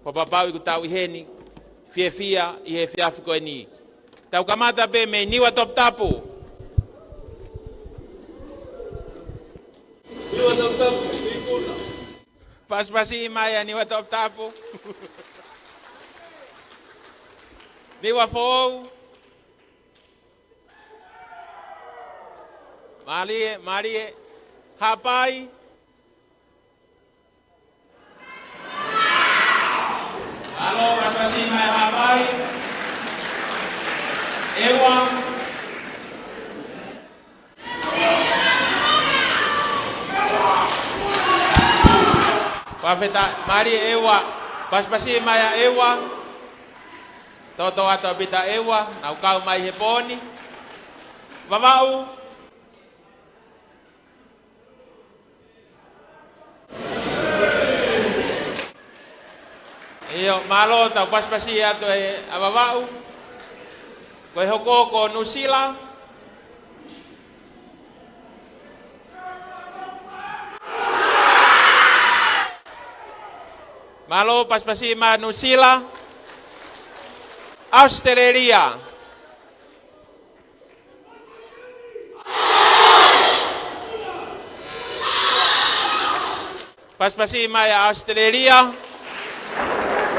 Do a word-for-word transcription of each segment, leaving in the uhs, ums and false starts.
Ko e pau ʻoku tau ʻi heni, fiefia ʻi he efiafi ko eni. Tau kamata pē mei Niuatoputapu. Niuatoputapu, ikuna. Pasipasi mai ʻa Niuatoputapu. Niuafoʻou. Mālie, mālie. Haʻapai. Mālō, pasipasi mai Haʻapai. ʻEua. Fakafetaʻi, mālie ʻEua. Pasipasi mai ʻa ʻEua. Toto atu ʻa Pita ʻEua, nau kau mai he pō ni. Vavaʻu. ʻIo, mālō, tau pasipasi atu ʻa Vavaʻu. Ko e hoko ko Nuʻusila. Mālō, pasipasi mai Nuʻusila. ʻAositelēlia. Pasipasi mai ʻa ʻAositelēlia.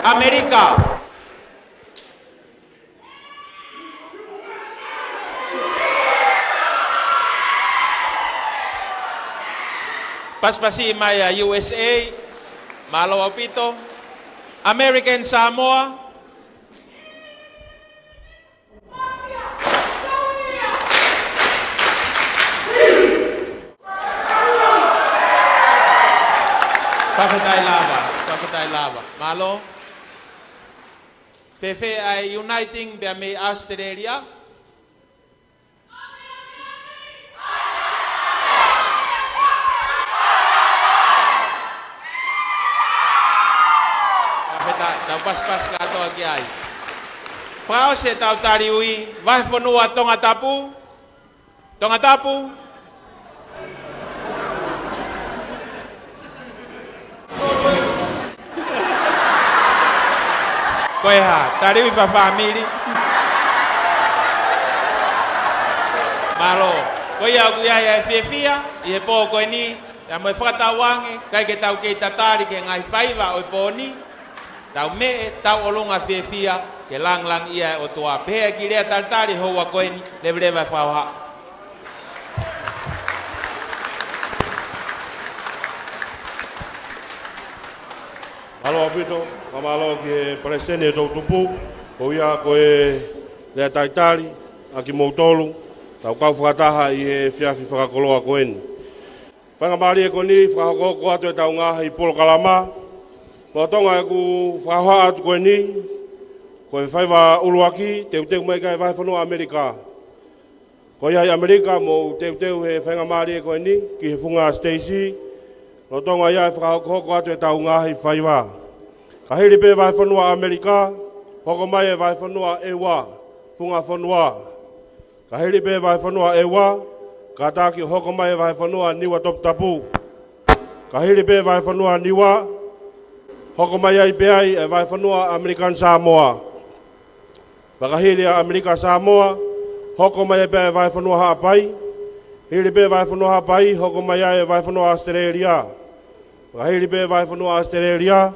ʻAmelika. Pasipasi mai ʻa U S A. Mālō ʻaupito. American Samoa. Fakafetaʻi lava, fakafetaʻi lava. Mālō. Fēfē ʻa e uniting pea mei ʻAositelēlia? Fakafetaʻi, tau pasipasi kātoa ki ai. Fakaʻosi ʻetau taliui, vahefonua Tongatapu. Tongatapu. Ko e hā, taliui fakafāmili. Mālō. Ko ia ʻoku ʻi ai ʻa e fiefia ʻi he pō ko eni, pea mo e fakatauange, ʻikai ke tau kei tatali ki he ngaahi faiva ʻo e pō ni. Tau meʻe, tau ʻolunga fiefia, ke langilangiʻia e ʻOtua. Pehē ʻa e kiʻi lea talitali houa ko eni, leveleva e fakahohaʻa. Mālō ʻaupito, fakamālō ki he Palesiteni ʻo e toʻutupu, ko ia ko e lea talitali ʻa kimoutolu, tau kau fakataha ʻi he efiafi fakakoloa ko eni. Faingamālie ko eni, fakahokohoko atu ʻetau ngaahi polokalama. Lolotonga ʻeku fakahohaʻa atu ko eni, ko e faiva ʻuluaki, teuteu mai ki ai e vahefonua ʻAmelika. Ko ia ʻi ʻAmelika, mou teuteu he faingamālie ko eni, ki he funga siteisi, lolotonga ia ʻe fakahokohoko atu ʻetau ngaahi faiva. Ka hili pē vahefonua ʻAmelika, hoko mai e vahefonua ʻEua, funga fonua. Ka hili pē vahefonua ʻEua, kātaki ʻo hoko mai e vahefonua Niuatoputapu. Ka hili pē vahefonua Niua, hoko mai ai pē ai e vahefonua American Samoa. Pea ka hili ʻa American Samoa, hoko mai ai pē e vahefonua Haʻapai. Hili pē vahefonua Haʻapai, hoko mai ai e vahefonua ʻAositelēlia. Pea ka hili pē vahefonua ʻAositelēlia,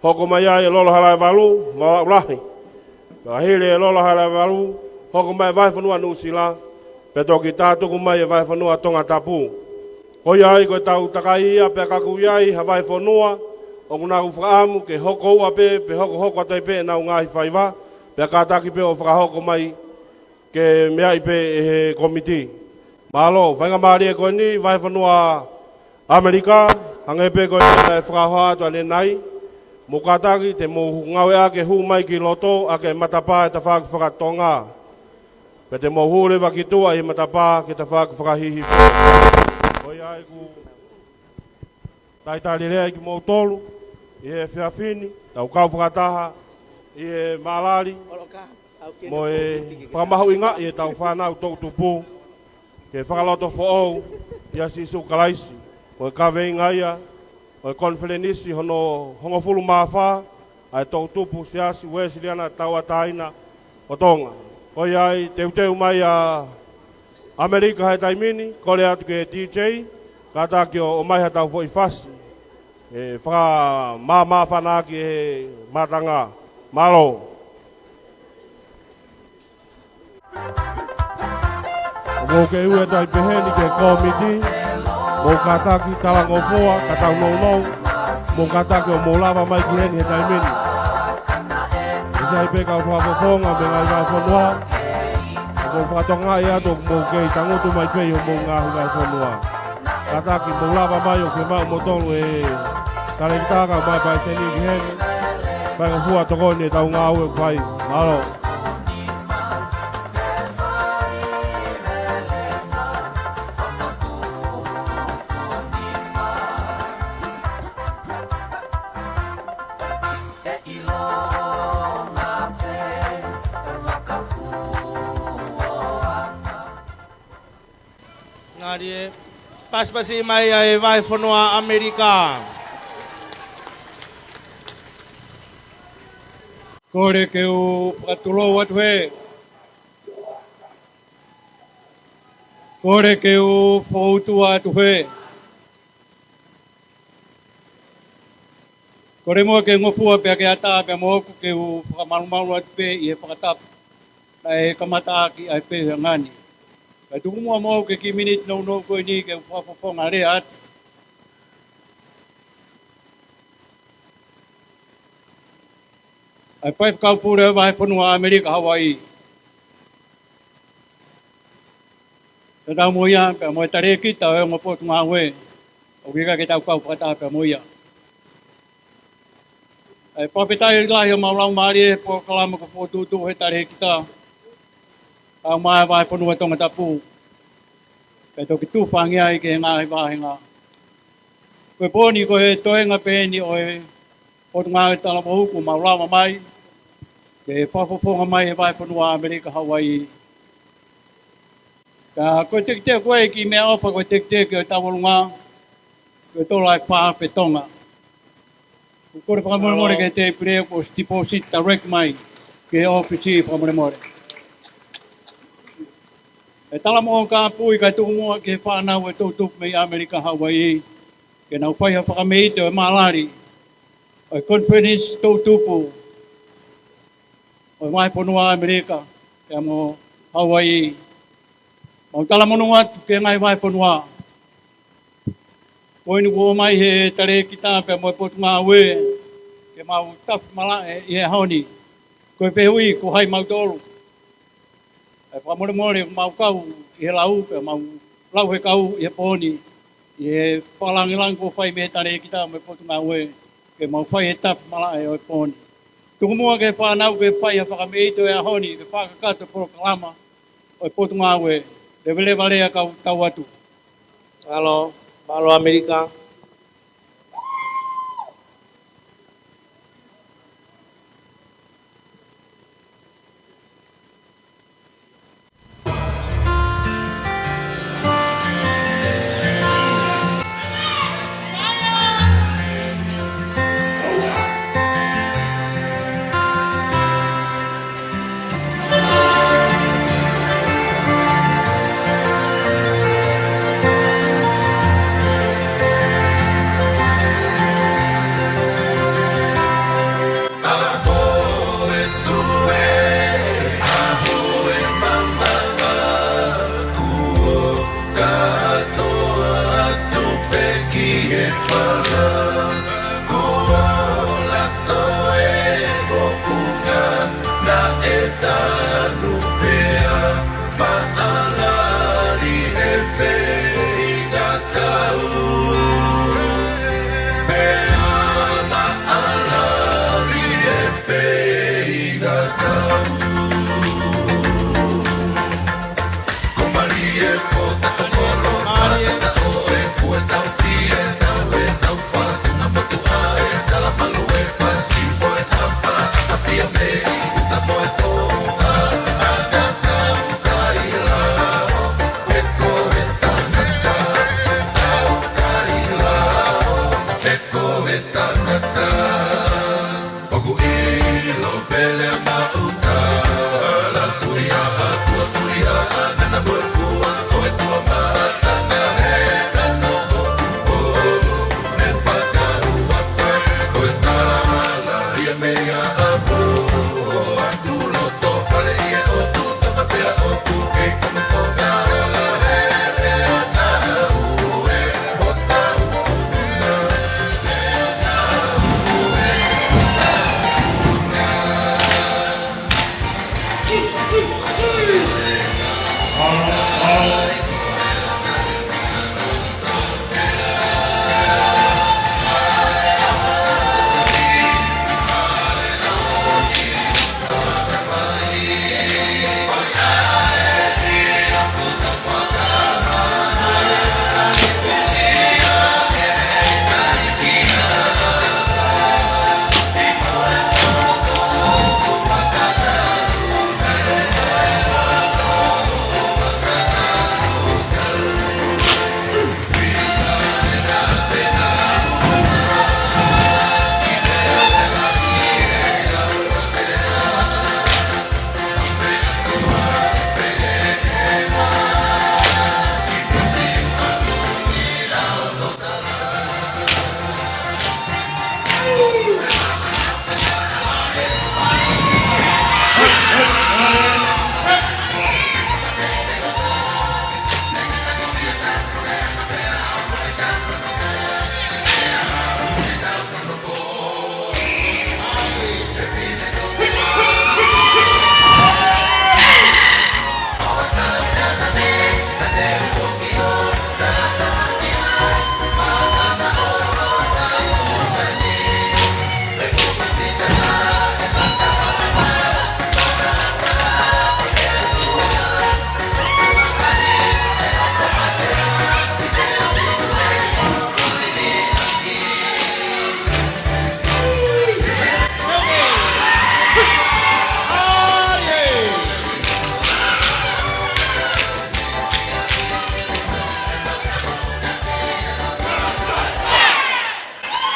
hoko mai ai e Lolo Halaevalu, Vavaʻu Lahi. Pea ka hili e Lolo Halaevalu, hoko mai e vahefonua Nuʻusila, pea toki tātuku mai e vahefonua Tongatapu. Ko ia ai ko ʻetau takai ia, pea ka ʻoku ʻi ai ha vahefonua ʻoku nau fakaʻamu ke hoko ua pē, pe hokohoko atu ai pē ʻenau ngaahi faiva, pea kātaki pē ʻo fakahoko mai ke meaʻi pē ʻe he kōmiti. Mālō, faingamālie ko eni, vahefonua ʻAmelika, hangē pē ko e fakahohaʻa atu ʻanenai, mou kātaki te mou ngāueʻaki e hū mai ki loto ʻaki e matapā ʻo e tafaʻaki fakatonga. Pea te mou hū leva ki tuʻa ʻi he matapā ki he tafaʻaki fakahihifo. Ko ia ʻeku talitali lea kimoutolu, ʻi he efiafi ni, tau kau fakataha, ʻi he mālali, mo e fakamahuʻingaʻi ʻetau fānau toʻutupu, ke fakalotofoʻou ʻia Sīsū Kalaisi, ko e kaveinga ia ʻo e konifelenisi hono hongofulu mā fā, ʻa e toʻutupu Siasi Uēsiliana Tauʻatāina ʻo Tonga. Ko ia ai teuteu mai ʻa ʻAmelika he taimi ni, kole atu ki he D J, kātaki ʻo, ʻomai haʻatau foʻi fasi. ʻE fakamāmāfana ʻaki ʻe he mātanga. Mālō. ʻOku mou kei ui atu ai pehē ni ki he kōmiti, mou kātaki talangofua, ka tau nounou, mou kātaki ʻo mou lava mai ki heni he taimi ni. ʻIkai pē kau fakafofonga mei he ngaahi vahefonua, ʻoku mou fakatokangaʻi atu ʻoku mou kei tangutu mai pē ʻi hoʻomou ngaahi vahefonua. Kātaki mou lava mai ʻo ke maʻu moutolu e talēkita kae ʻumaʻā e palesiteni ki heni. Faingofua tokoni ʻetau ngāue ʻoku fai. Mālō. Ngali e pasipasi mai ʻa e vahefonua ʻAmelika. Kole ke u fakatulou atu hē. Kole ke u foutua atu hē. Kole muʻa ke ngofua pea ke ʻatā pea mo ʻoku ke u fakamalumalu atu pē ʻi he fakatapu naʻe kamata ʻaki ʻa e feohi ʻanga ni. Kae tuku muʻa moʻoku e kiʻi miniti nounou ko eni ke u fakafofonga lea atu. ʻA e faifekau pule ʻo e vahefonua ʻAmelika Hauaiʻi. Tatau mo ia, pea mo e talēkita ʻo e ongo potungāue, ʻoku ʻikai ke tau kau fakataha pea mo ia. ʻA e fakafetaʻi lahi ʻo mau laumālie he polokalama kuo fokotuʻutuʻu he talēkita, kae ʻumaʻā e vahefonua Tongatapu, kae toki tufa ange ai ki he ngaahi vāhenga. Ko e pō ni ko e toenga pē eni ʻo e potungāue talavou kuo mau lava mai ke fakafofonga mai e vahefonua ʻAmelika Hauaiʻi. Ka ko e tekiteki ko ē kiʻi meʻaʻofa ko e tekiteki ʻo e tauʻolunga, ko e tola ʻe fā pē Tonga. ʻOku kole fakamolemole ki he tēpile kuo ʻosi deposit direct mai ki he ʻōfisi fakamolemole. ʻE tala mo ka pui kae tuku muʻa ki he fānau ʻe toʻutupu mei ʻAmelika Hauaiʻi, ke nau fai ha fakameʻite ʻo e mālali ʻo e konifelenisi toʻutupu ʻo e vahefonua ʻAmelika pea mo Hauaiʻi. Mau talamonū atu ki he ngaahi vahefonua. Ko eni kuo ʻomai he talēkita pea mo e potungāue ke mau tafi malaʻe ʻi he ʻaho ni. Ko e fehuʻi, ko hai mautolu? ʻE fakamolemole, ʻoku mau kau ʻi he lau, pea mau lau he kau ʻi he pō ni, ʻi he fakalāngilangi kuo fai mei he talēkita mo e potungāue, ke mau fai he tafi malaʻe ʻo e pō ni. Tuku muʻa ki he fānau ke fai ha fakameʻite ʻo e ʻaho ni, ke fakakakato e polokalama ʻo e potungāue. Leveleva lea kau tau atu. Mālō, mālō ʻAmelika.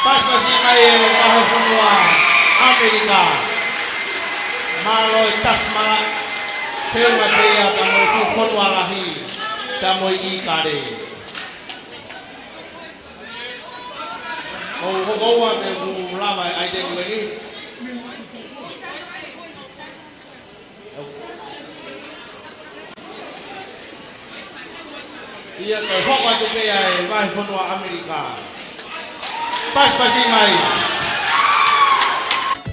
Pasipasi mai e vahefonua ʻAmelika. Mālō e tasi malaʻe, feʻunga pē ia pea mo e fuʻu fonua lahi, pea mo e ʻīkale. ʻOku ou hoko ua pē ʻoku lava e ʻaiteni ko eni. ʻIo, toe hoko atu pē ʻa e vahefonua ʻAmelika. Pasipasi mai.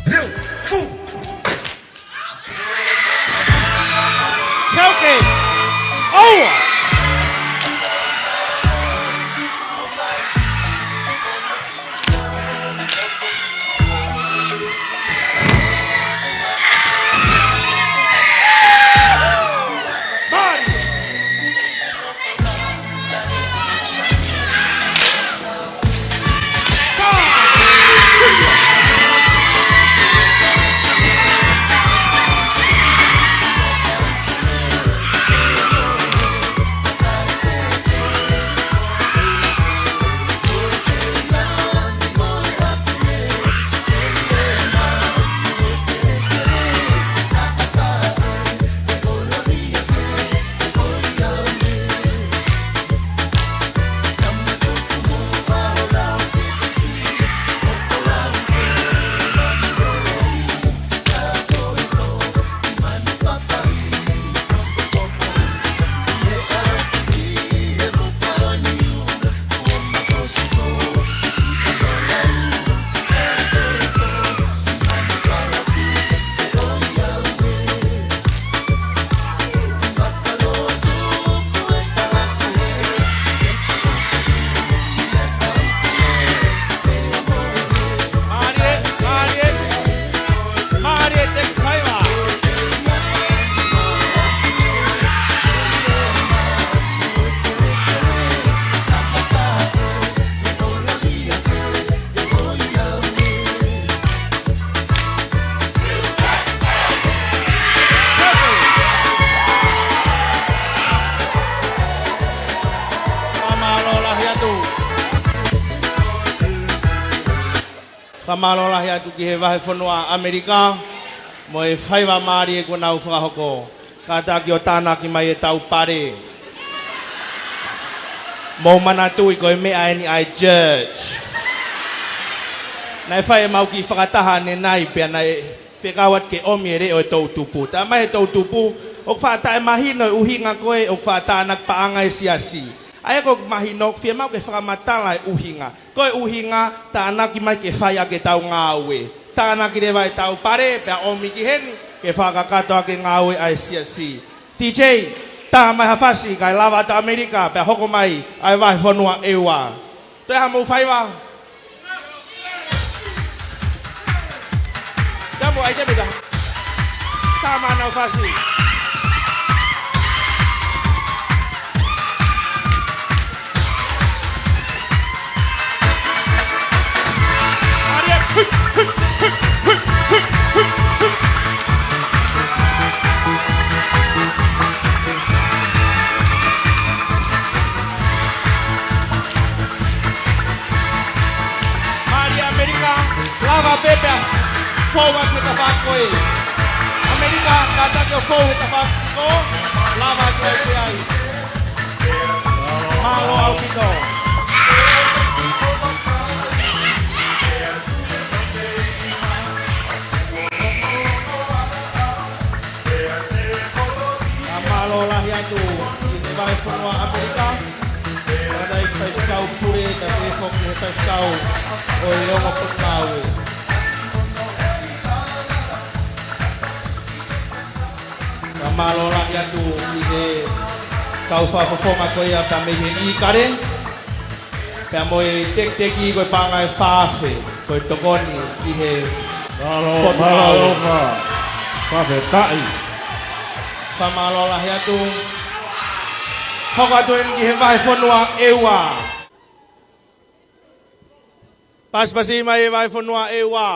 Leo, fu. Sauke. ʻOua. Fakamālō lahi atu ki he vahefonua ʻAmelika. Mo e faiva mālie kuo nau fakahoko. Kātaki ʻo tānaki mai ʻetau pale. Mou manatuʻi ko e meʻa eni ʻa e church. Naʻe fai ʻemau kiʻi fakataha ʻanenai pea naʻe fekau atu ke ʻomi e leʻo ʻo e toʻutupu. Talamai ʻe he toʻutupu, ʻoku faʻa taʻemahino e ʻuhinga ko ē ʻoku faʻa tānaki paʻanga e siasi. ʻA ia ko e mahino, ʻoku fiemaʻu ke fakamatala e ʻuhinga. Ko e ʻuhinga, tānaki mai ke fai ʻaki ʻetau ngāue. Tānaki leva ʻetau pale, pea ʻomi ki heni, ke fakakakato ʻaki e ngāue ʻa e siasi. T J, tā mai ha fasi, kae lava atu ʻAmelika, pea hoko mai ʻa e vahefonua ʻEua. Toe ʻai haʻamou faiva. Tamu ai te mita. Tama nau fasi. Mālie ʻAmelika, lava pē pea fou atu he tafaʻaki ko ē. ʻAmelika, kātaki ʻo fou he tafaʻaki ko ē, lava atu ai pē ai. Mālō ʻaupito. Ka mālō lahi atu ki he vahefonua ʻAmelika. Kātaki e faifekau pule, kae pehē foki ki he faifekau ʻo e ongo potungāue. Ka mālō lahi atu ki he kau fakafofonga ko ia pea mei he ʻIkale. Pea mo e tekiteki ko e paʻanga ʻe fā afe, ko e tokoni ki he Mālō, potungāue. Mālō, fa-, fakafetaʻi. Fakamālō lahi atu. Hoko atu eni ki he vahefonua ʻEua. Pasipasi mai e vahefonua ʻEua.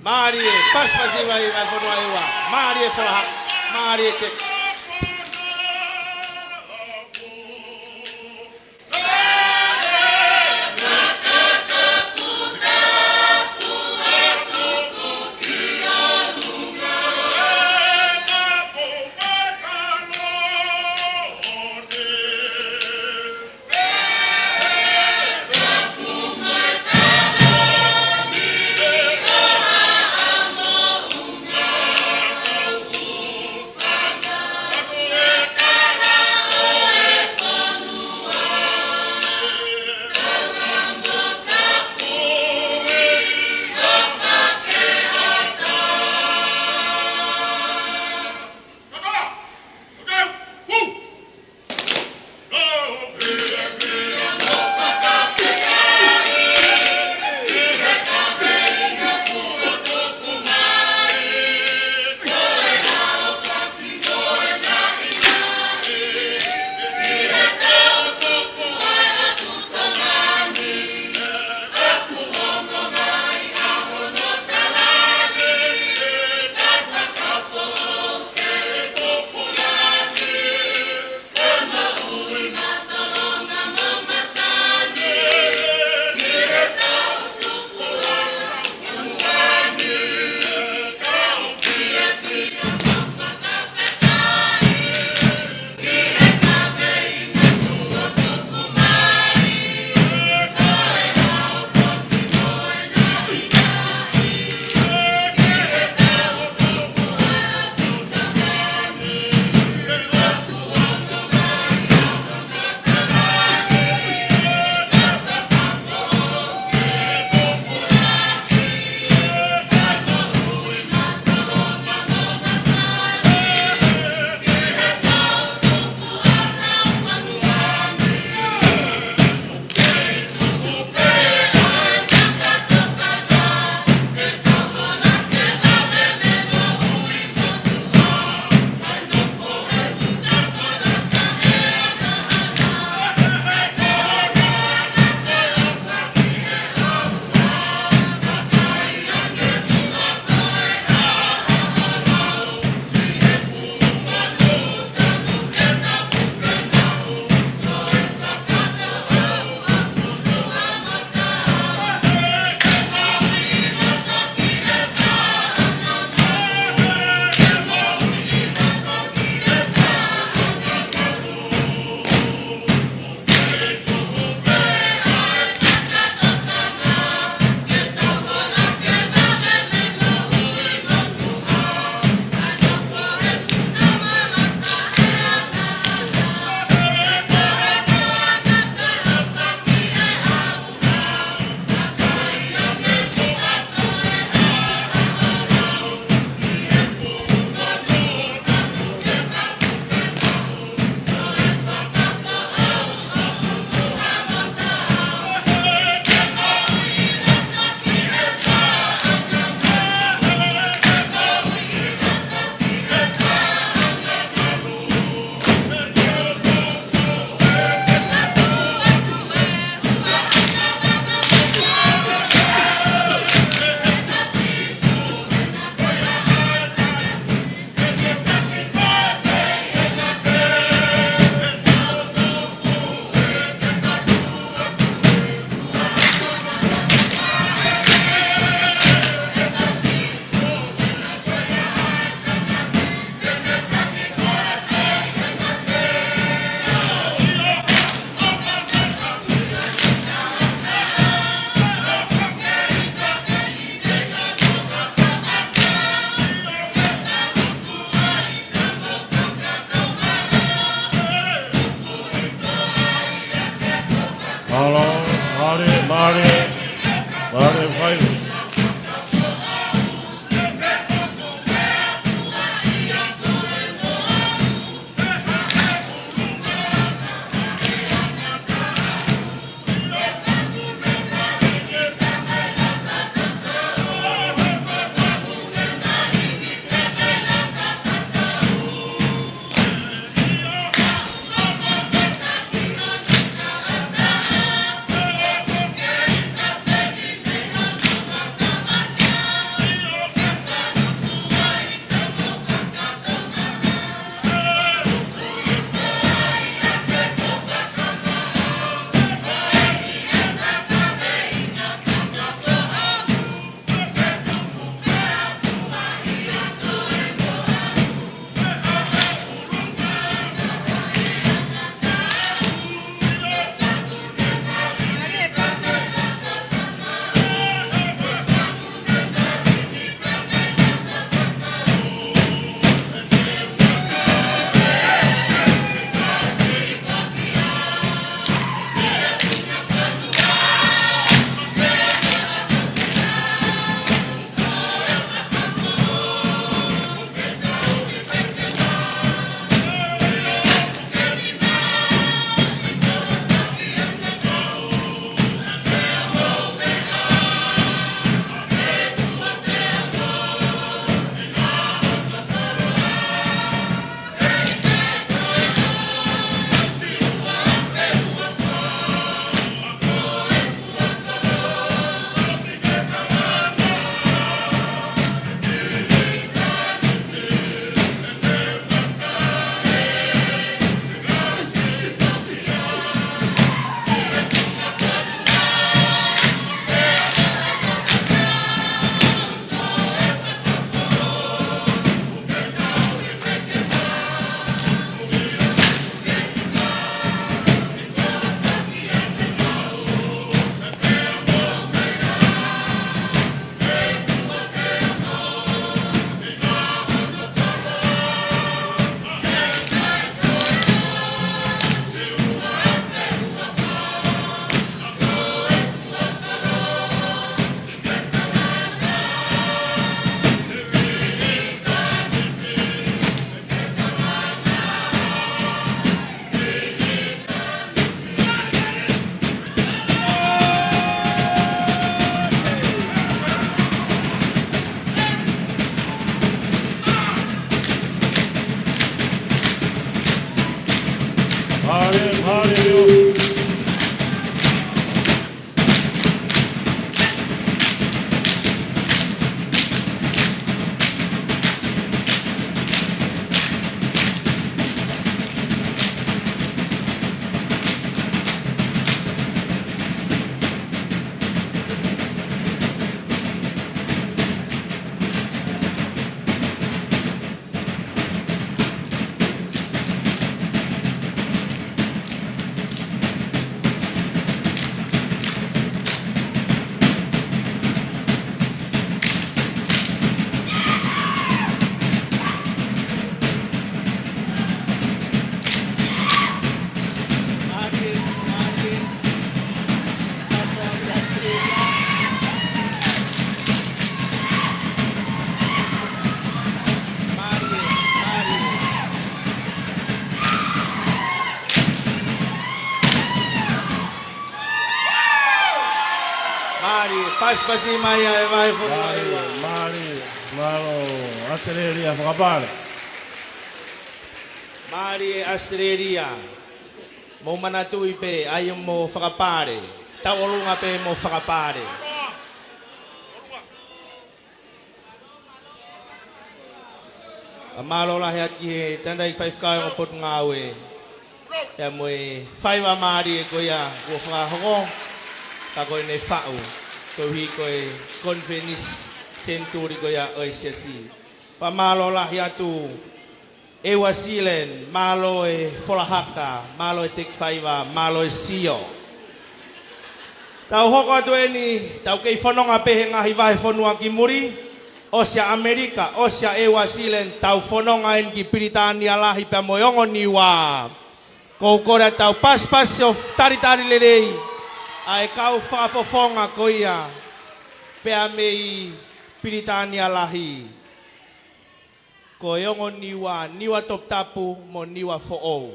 Mālie, pasipasi mai e vahefonua ʻEua. Mālie folaha, mālie te. Hale, hale. Hale, hale. Mālie, pasipasi mai ʻa e vahefonua. Mālie, mālie, mālō, ʻAositelēlia fakapale. Mālie ʻAositelēlia. Mou manatuʻi pē, ʻai hoʻomou fakapale. Tauʻolunga pē hoʻomou fakapale. ʻA, mālō lahi atu ki he tangataʻeiki faifekau ʻo e Potungāue, pea mo e faiva mālie ko ia kuo fakahoko, ka ko ʻene faʻu, koeʻuhi ko e konifelenisi senituli ko ia ʻo e siasi. Fakamālō lahi atu, ʻEua Silen, mālō e folahaka, mālō e teki faiva, mālō e sio. Tau hoko atu eni, tau kei fononga pē he ngaahi vahefonua ki muli, ʻosi ʻa ʻAmelika, ʻosi ʻa ʻEua Silen, tau fononga eni ki Pilitānia Lahi pea mo e ongo Niua. ʻOku ou kole atu, tau pasipasi ʻo talitali lelei ʻa e kau fakafofonga ko ia pea mei Pilitānia Lahi. Ko e ongo Niua, Niuatoputapu mo Niuafoʻou.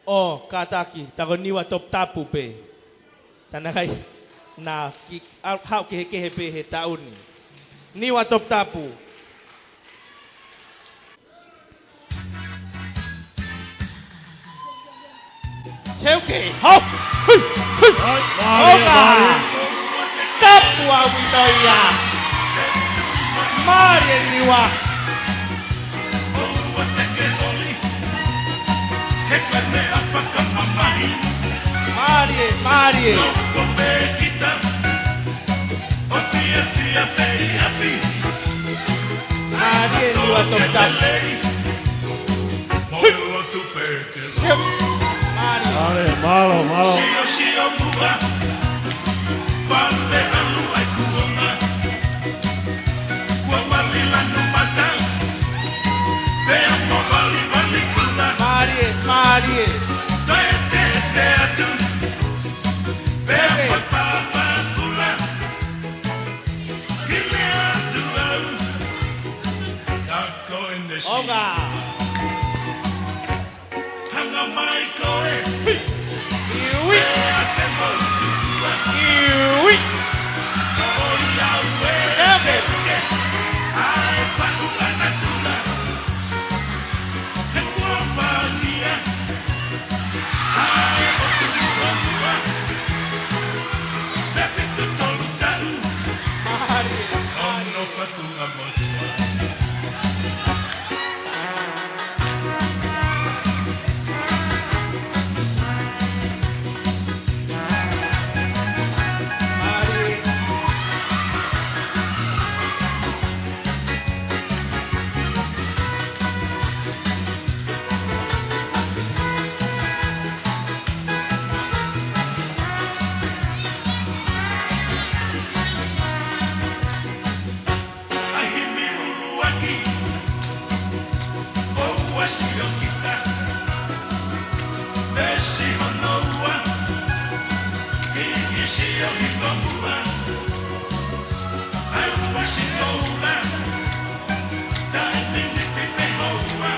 ʻO, kātaki, tā ko Niuatoputapu pē. Tā naʻe ʻikai, naʻa ke, a, haʻu kehekehe pē he taʻu ni. Niuatoputapu. Seuke, hau! Hui, hui. Ai, mālie, ʻoka. Mālie. Tapu ʻaupito ia. Mālie Niua. Mālie, mālie. Mālie Niuatoputapu. Mālie. Mālie, mālō, mālō. Mālie, mālie. ʻOka. Hanga mai koe. Iui. Iui. Seuke. Mālie, mālie. ʻAi himi ʻuluaki, ʻoua sio kita. Veesi hono ua, ʻi, ʻi sio hifo muʻa. ʻAi ʻoua sio ula, taimi ni pē houa.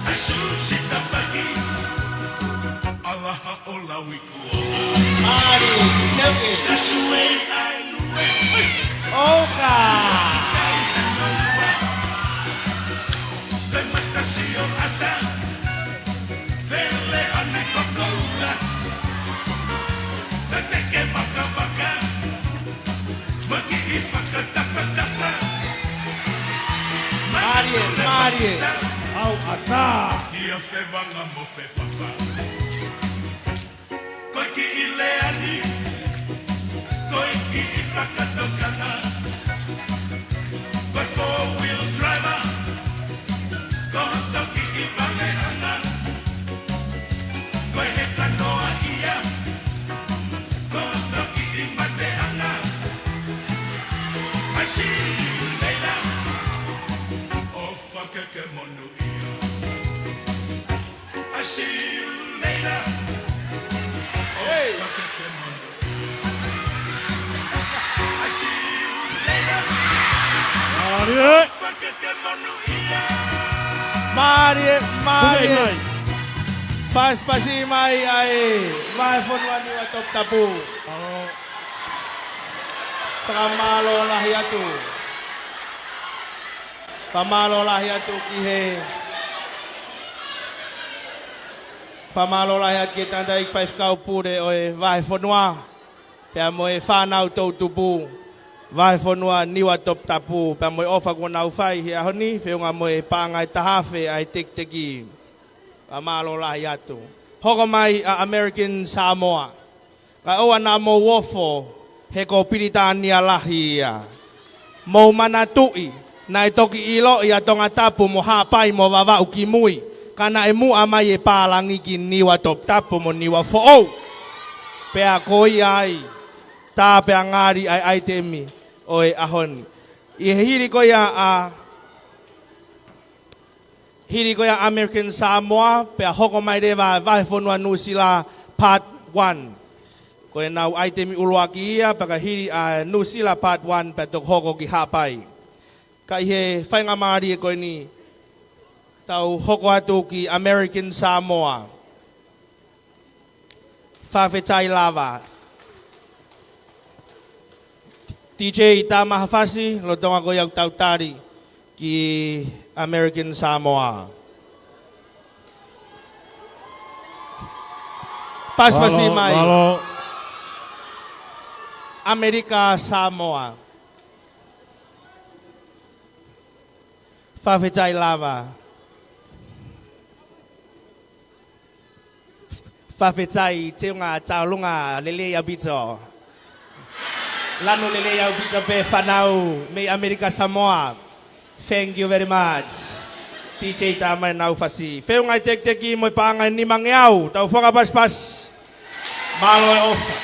ʻAi susi tapaki, ʻalaha ʻo Lauikuoa. Mālie, seuke. ʻOka. Mālie, mālie. ʻAu ʻatā. Ko e kiʻi lea ni, ko e kiʻi fakatokanga. Ko e four wheel driver, ko hoto kiʻi valeʻanga. Ko e heka noa ia, ko hoto kiʻi mateʻanga. I see you later. ʻO fakeke monū ia. I see you later. Hey. I see you later. Mālie. Mālie, mālie. Pule mai. Pasipasi mai ʻa e Vahefonua Niuatoputapu. Alo. Fakamālō lahi atu. Fakamālō lahi atu ki he, fakamālō lahi atu ki he tangataʻeiki faifekau pule ʻo e vahefonua, pea mo e fānau toʻutupu, Vahefonua Niuatoputapu, pea mo e ʻofa kuo nau fai he ʻaho ni, feʻunga mo e paʻanga ʻe taha afe ʻa e tekiteki. Fakamālō lahi atu. Hoko mai ʻa American Samoa. Kae ʻoua naʻa mou ofo, he ko Pilitānia Lahi ia. Mou manatuʻi, naʻe toki ʻiloʻi ʻa Tongatapu mo Haʻapai mo Vavaʻu kimui, ka naʻe muʻa mai e pālangi ki Niuatoputapu mo Niuafoʻou. Pea ko ia ai, tā pea ngali ʻa e ʻaitemi ʻo e ʻaho ni. ʻI he hili ko ia ʻa Hili ko ia American Samoa, pea hoko mai leva Vahefonua Nuʻusila Part One. Ko ʻenau ʻaitemi ʻuluaki ia, pea ka hili ʻa Nuʻusila Part One, pea toki hoko ki Haʻapai. Ka ʻi he faingamālie ko eni, tau hoko atu ki American Samoa. Fakafetaʻi lava. D J, tā mai ha fasi, lolotonga ko ia ʻoku tau tali ki American Samoa. Pasipasi mai. Mālō. American Samoa. Fakafetaʻi lava. Fakafetaʻi, teunga tauʻolunga lelei ʻaupito. Lanu lelei ʻaupito pē fānau mei American Samoa. Thank you very much. D J, tā mai ʻenau fasi. Feʻunga e tekiteki mo e paʻanga ʻe nimangeau. Tau fakapasipasi. Mālō e ʻofa.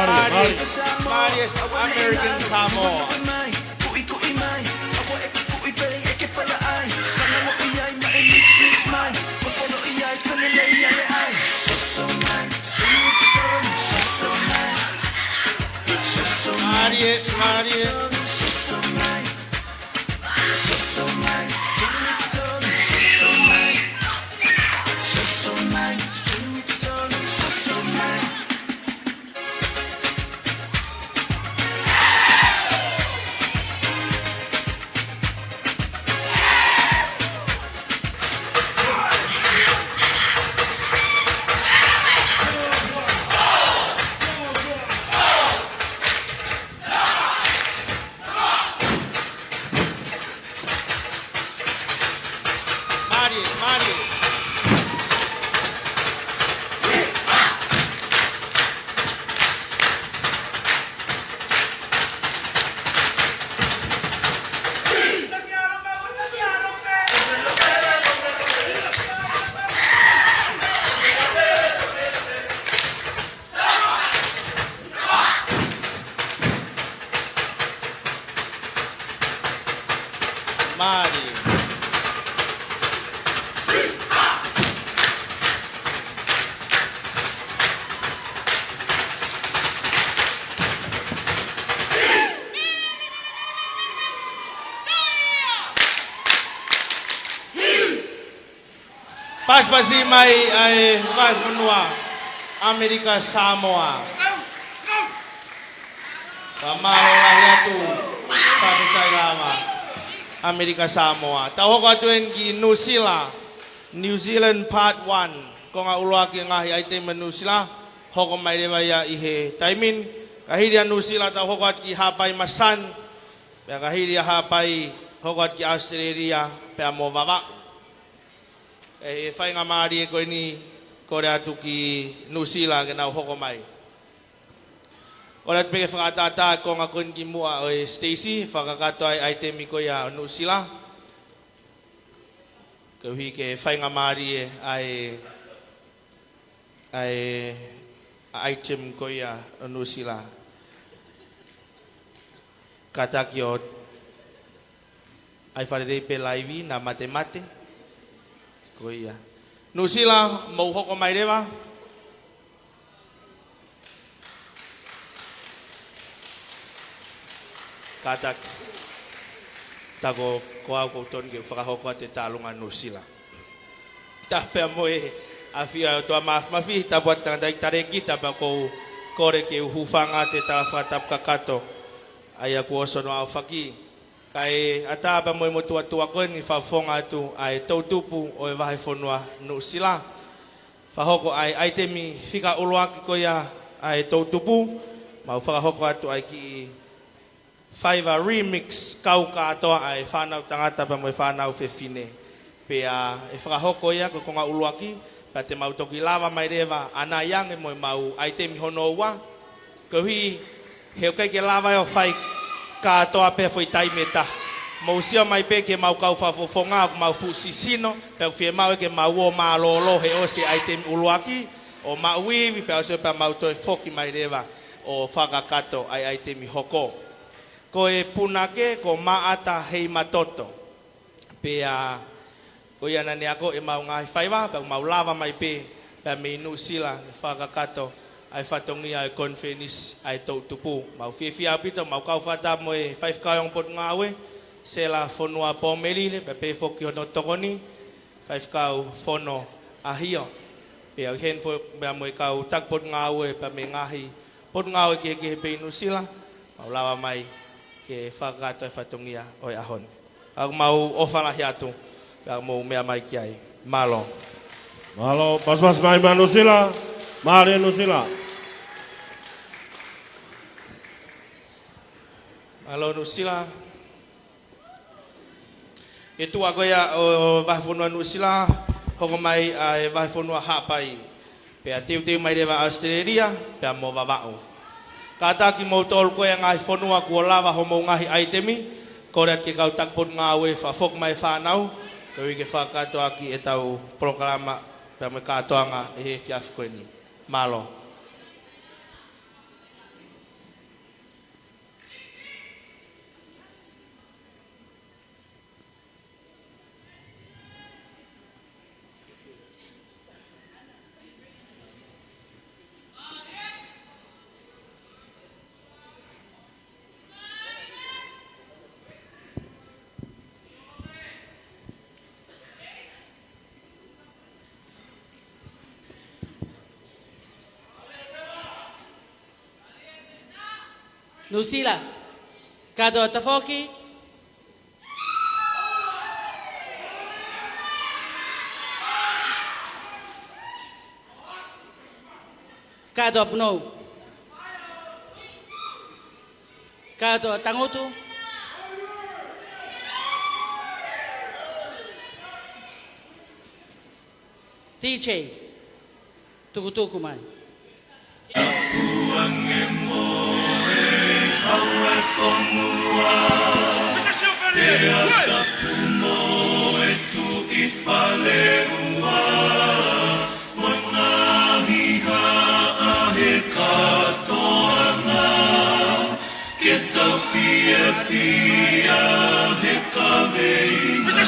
Mālie, mālie. Mālie, American Samoa. Mālie, mālie. Mālie, mālie. Mālie. Pasipasi mai ʻa e vahefonua ʻAmelika Samoa. Fakamālō lahi atu, fakafetaʻi lava ʻAmelika Samoa. Tau hoko atu eni ki Nuʻusila, New Zealand Part One. Konga ʻuluaki e ngaahi ʻaitemi ʻa Nuʻusila, hoko mai leva ia ʻi he taimi ni. Ka hili ʻa Nuʻusila tau hoko atu ki Haʻapai Masani, pea ka hili ʻa Haʻapai hoko atu ki ʻAositelēlia, pea mo Vavaʻu. ʻI he faingamālie ko eni, kole atu ki Nuʻusila ke nau hoko mai. Kole atu pē ke fakaʻatā e konga ko eni ki muʻa ʻo e siteisi, fakakakato ai e ʻaitemi ko ia ʻo Nuʻusila. Koeʻuhi ke faingamālie ʻa e, ʻa e, ʻa e ʻaitemi ko ia ʻo Nuʻusila. Kātaki ʻo ʻai fakalelei pē laivi, naʻa matemate. Ko ia. Nuʻusila, mou hoko mai leva. Kātaki. Tā ko, ko au ʻoku ou tonu ke u fakahoko atu e tālunga Nuʻusila. Tapu pea mo e ʻafio ʻa e ʻOtua Māfimafi, tapu atu tangataʻeiki talēkita, pea ʻoku ou kole ke u hūfanga atu he tala fakatapu kakato ʻa ia kuo ʻosi hono aofaki. Kae ʻatā pea mo e motuʻa tuʻa ko eni, fakafofonga atu ʻa e toʻutupu ʻo e vahefonua Nuʻusila. Fakahoko ʻa e ʻaitemi fika ʻuluaki ko ia ʻa e toʻutupu, mau fakahoko atu ʻa e kiʻi faiva remix kau kātoa ʻa e fānau tangata pea mo e fānau fefine. Pea ʻe fakahoko ia ko e konga ʻuluaki, pea te mau toki lava mai leva ʻanai ange mo ʻemau ʻaitemi hono ua. Koeʻuhi he ʻoku ʻikai ke lava ia ʻo fai kātoa pē he foʻi taimi ʻe taha. Mou sio mai pē ki heʻemau kau fakafofonga ʻoku mau fuʻu sisino, pea ʻoku fiemaʻu ia ke mau ō mālōlō he ʻosi e ʻaitemi ʻuluaki, ʻo maʻu ivi, pea ʻosi pea mau toe foki mai leva ʻo fakakakato ʻa e ʻaitemi hoko. Ko e punake ko Maʻata Heimatoto. Pea ko ia naʻa ne ako ʻemau ngaahi faiva, pea mau lava mai pē, pea mei Nuʻusila, fakakakato ʻa e fatongia ʻo e konifelenisi ʻa e toʻutupu. Mau fiefia ʻaupito, mau kau fakataha mo e faifekau ʻo e ongo potungāue, Sela Fonua Pomelile, pea pehē foki hono tokoni, faifekau Fono ʻAhio. Pea ʻi heni foki pea mo e kau taki potungāue, pea mei he ngaahi potungāue kehekehe pē ʻi Nuʻusila, mau lava mai ke fakakakato e fatongia ʻo e ʻaho ni. ʻOku mau ʻofa lahi atu, pea mou meʻa mai ki ai. Mālō. Mālō, pasipasi mai mei Nuʻusila. Mālō Nuʻusila. Mālō Nuʻusila. ʻI he tuʻa ko ia ʻo e vahefonua Nuʻusila, hoko mai ʻa e vahefonua Haʻapai. Pea teuteu mai leva ʻAositelēlia, pea mo Vavaʻu. Kātaki moutolu ko ia ngaahi fonua kuo lava homou ngaahi ʻaitemi, kole atu ki he kau taki potungāue fakafoki mai e fānau, koeʻuhi ke fakakakato ʻaki ʻetau polokalama, pea mo e kātoanga ʻi he efiafi ko eni. Mālō. Nuʻusila. Kātoa Tafoki. Kātoa Punou. Kātoa Tangutu. D J, tukutuku mai. Tapu ange mo e haʻu e fonua, pea tapu mo e Tuʻi Faleua, mo e ngaahi haʻa he kātoanga, ke tau fiefia he kaveinga.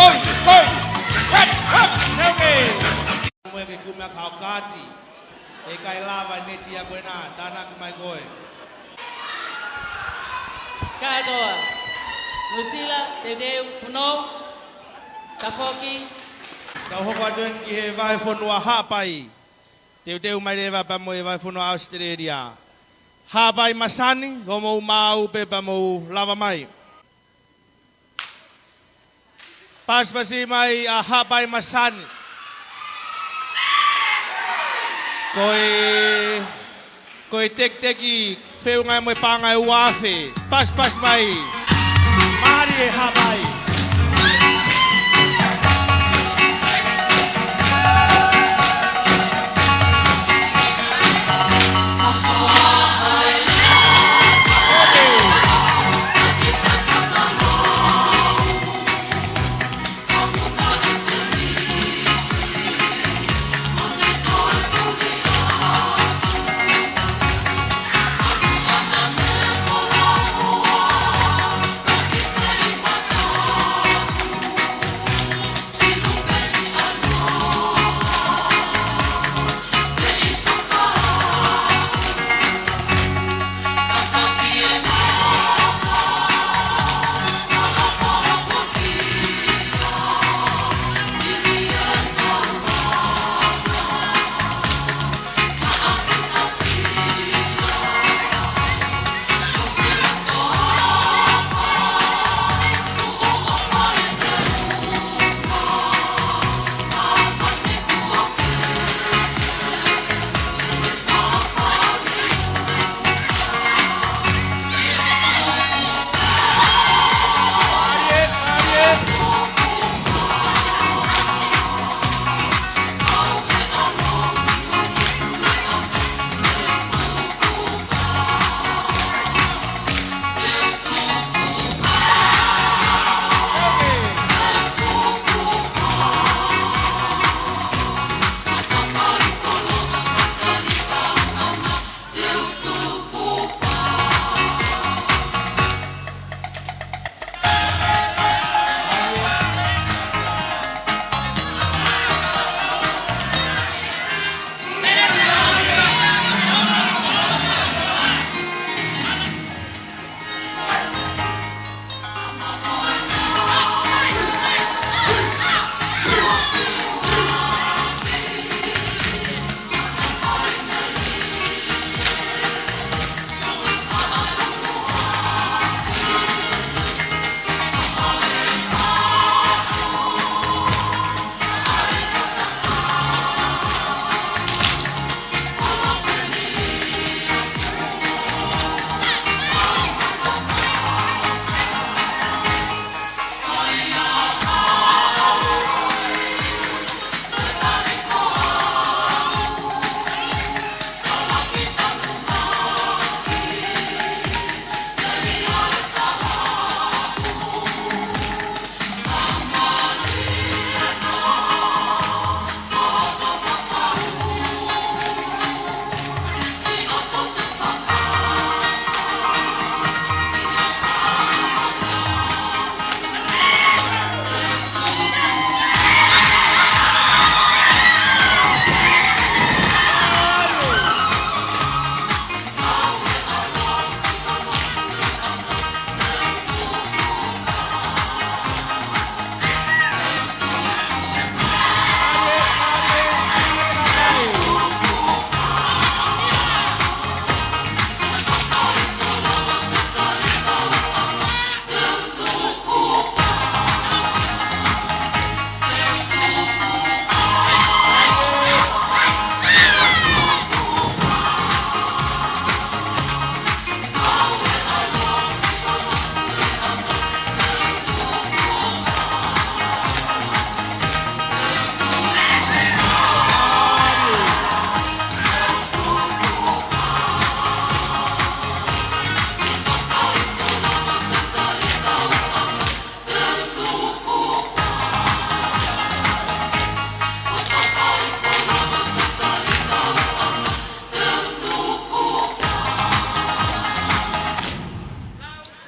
Koi, koi. Hep, hep. Mo e ke kumi ʻa Kaokati. ʻE ʻikai lava e neti ia ko ena, tānaki mai koe. Kātoa. Nuʻusila, teuteu, Punou. Tafoki. Tau hoko atu eni ki he vahefonua Haʻapai. Teuteu mai leva pea mo e vahefonua ʻAositelēlia. Haʻapai Masani, ko homou maau pē pea mou lava mai. Pasipasi mai ʻa Haʻapai Masani. Ko e, ko e tekiteki feʻunga mo e paʻanga ʻe ua afe. Pasipasi mai. Mālie Haʻapai.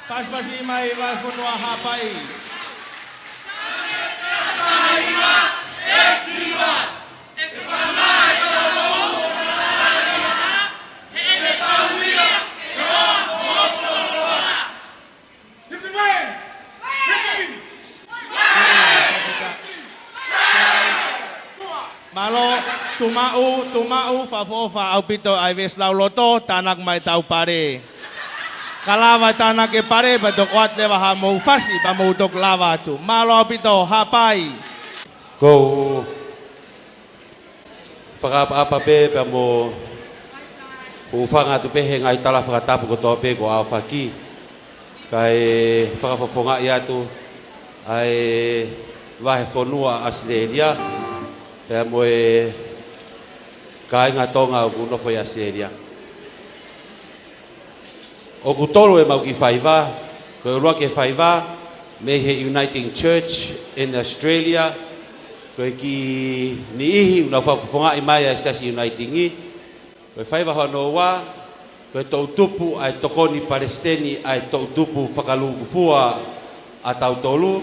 Pasipasi mai vahefonua Haʻapai. Mālō, tuʻu maʻu, tuʻu maʻu, fakaʻofoʻofa ʻaupito ʻa e veesi lauloto, tānaki mai ʻetau pale. Ka lava e tānaki e pale, pea toki ʻoatu leva haʻamou fasi, pea mou toki lava atu. Mālō ʻaupito, haʻapai. Ko u fakaʻapaʻapa pē pea mo u hūfanga atu pē he ngaahi tala fakatapu kotoa pē kuo ʻaofaki, kae fakafofongaʻi atu ʻa e vahefonua ʻAositelēlia pea mo e kāinga Tonga ʻoku nofo ʻi ʻAositelēlia. ʻOku tolu ʻemau kiʻi faiva, ko e ʻuluaki e faiva mei he Uniting Church in Australia, ko e kiʻi niʻihi ʻoku nau fakafofongaʻi mai ʻa e Siasi Uniting. Ko e faiva hono ua, ko e toʻutupu ʻa e tokoni palesiteni ʻa e toʻutupu fakalūkufua ʻatautolu,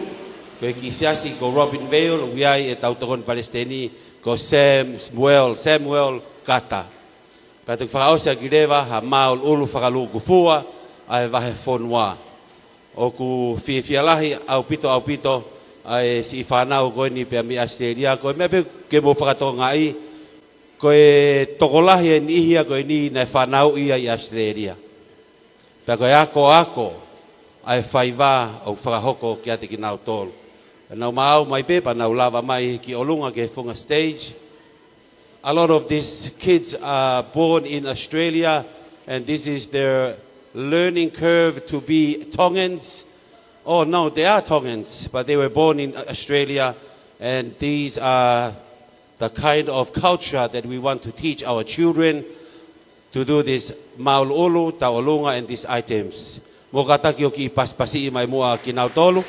ko e kiʻi siasi ko Robinvale, ʻoku ʻi ai ʻetau tokoni palesiteni ko Samuel, Samuel Carter. Pea toki fakaʻosi ʻaki leva ha māʻuluʻulu fakalūkufua ʻa e vahefonua. ʻOku fiefia lahi ʻaupito, ʻaupito ʻa e siʻi fānau ko eni pea mei ʻAositelēlia, ko e meʻa pē ke mou fakatokangaʻi, ko e tokolahi e niʻihi ia ko eni naʻe fanauʻi ia ʻi ʻAositelēlia. Pea ko e akoako ʻa e faiva ʻoku fakahoko kiate kinautolu. Pea nau maʻu mai pē, pea nau lava mai ki ʻolunga ki he funga stage. A lot of these kids are born in Australia, and this is their learning curve to be Tongans. Oh, no, they are Tongans, but they were born in Australia, and these are the kind of culture that we want to teach our children to do this māʻuluʻulu, tauʻolunga, and these items. Mou kātaki ʻo kiʻi pasipasiʻi mai muʻa kinautolu.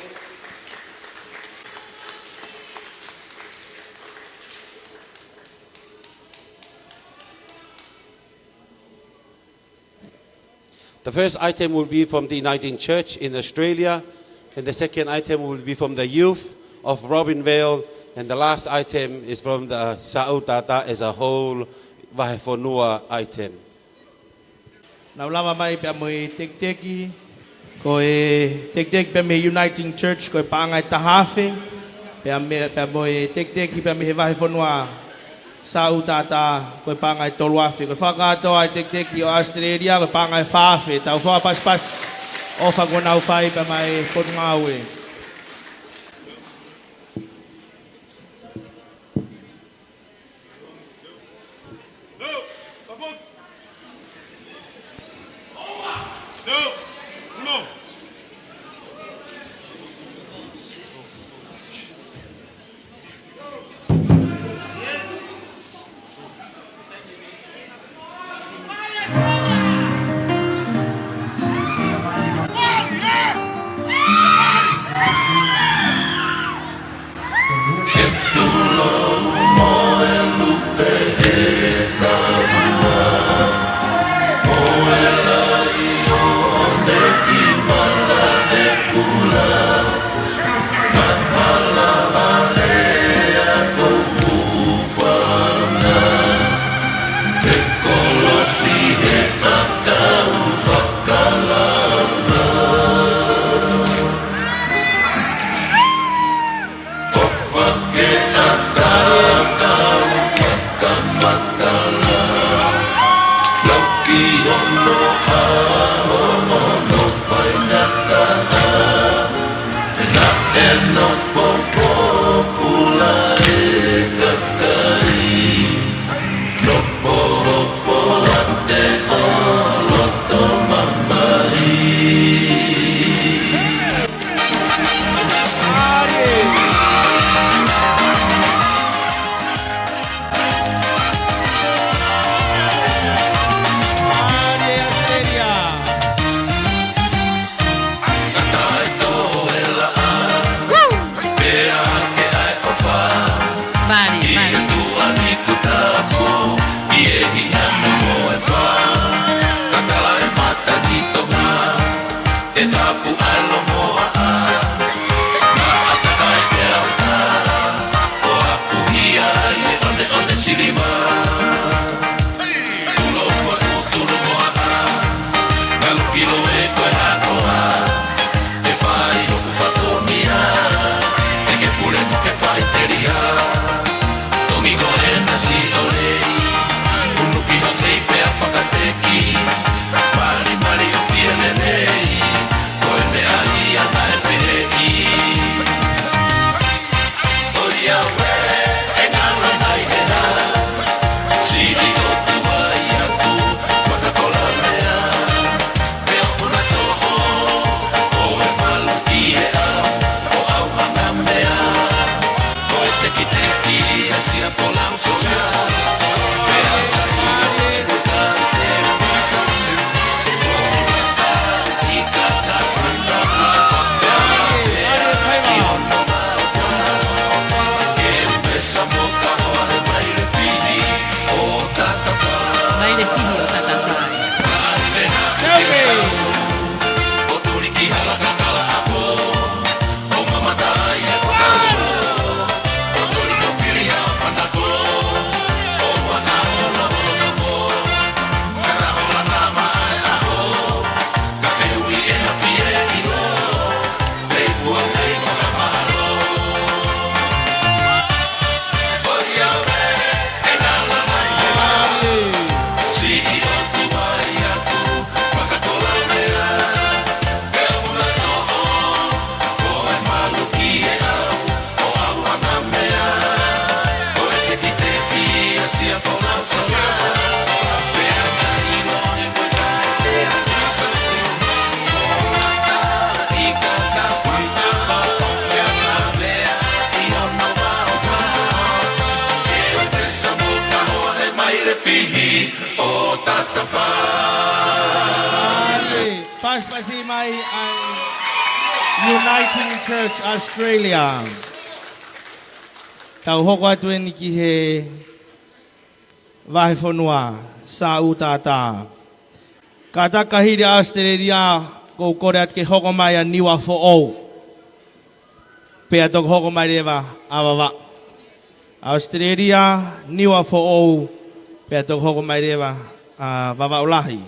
The first item will be from the Uniting Church in Australia, and the second item will be from the youth of Robinvale, and the last item is from the Saʻu Taʻataʻa as a whole vahefonua item. Nau lava mai pea mo e tekiteki, ko e tekiteki pea mei he Uniting Church, ko e paʻanga ʻe taha afe, pea mei, pea mo e tekiteki pea mei he vahefonua Saʻu Taʻataʻa, ko e paʻanga ʻe tolu afe. Ko e fakakātoa ʻa e tekiteki ʻo ʻAositelēlia, ko e paʻanga ʻe fā afe. Tau fakapasipasi ʻofa kuo nau fai pea mei he Potungāue. Mai le fihi ʻo Tatafai. Pasipasi mai ʻa e Uniting Church Australia. Tau hoko atu eni ki he vahefonua Saʻu Tātā. Kātaki ka hili ʻa ʻAositelēlia, ʻoku ou kole atu ke hoko mai ʻa Niua Foʻou. Pea toki hoko mai leva ʻa Vavaʻu. ʻAositelēlia, Niua Foʻou, pea toki hoko mai leva ʻa Vavaʻu Lahi.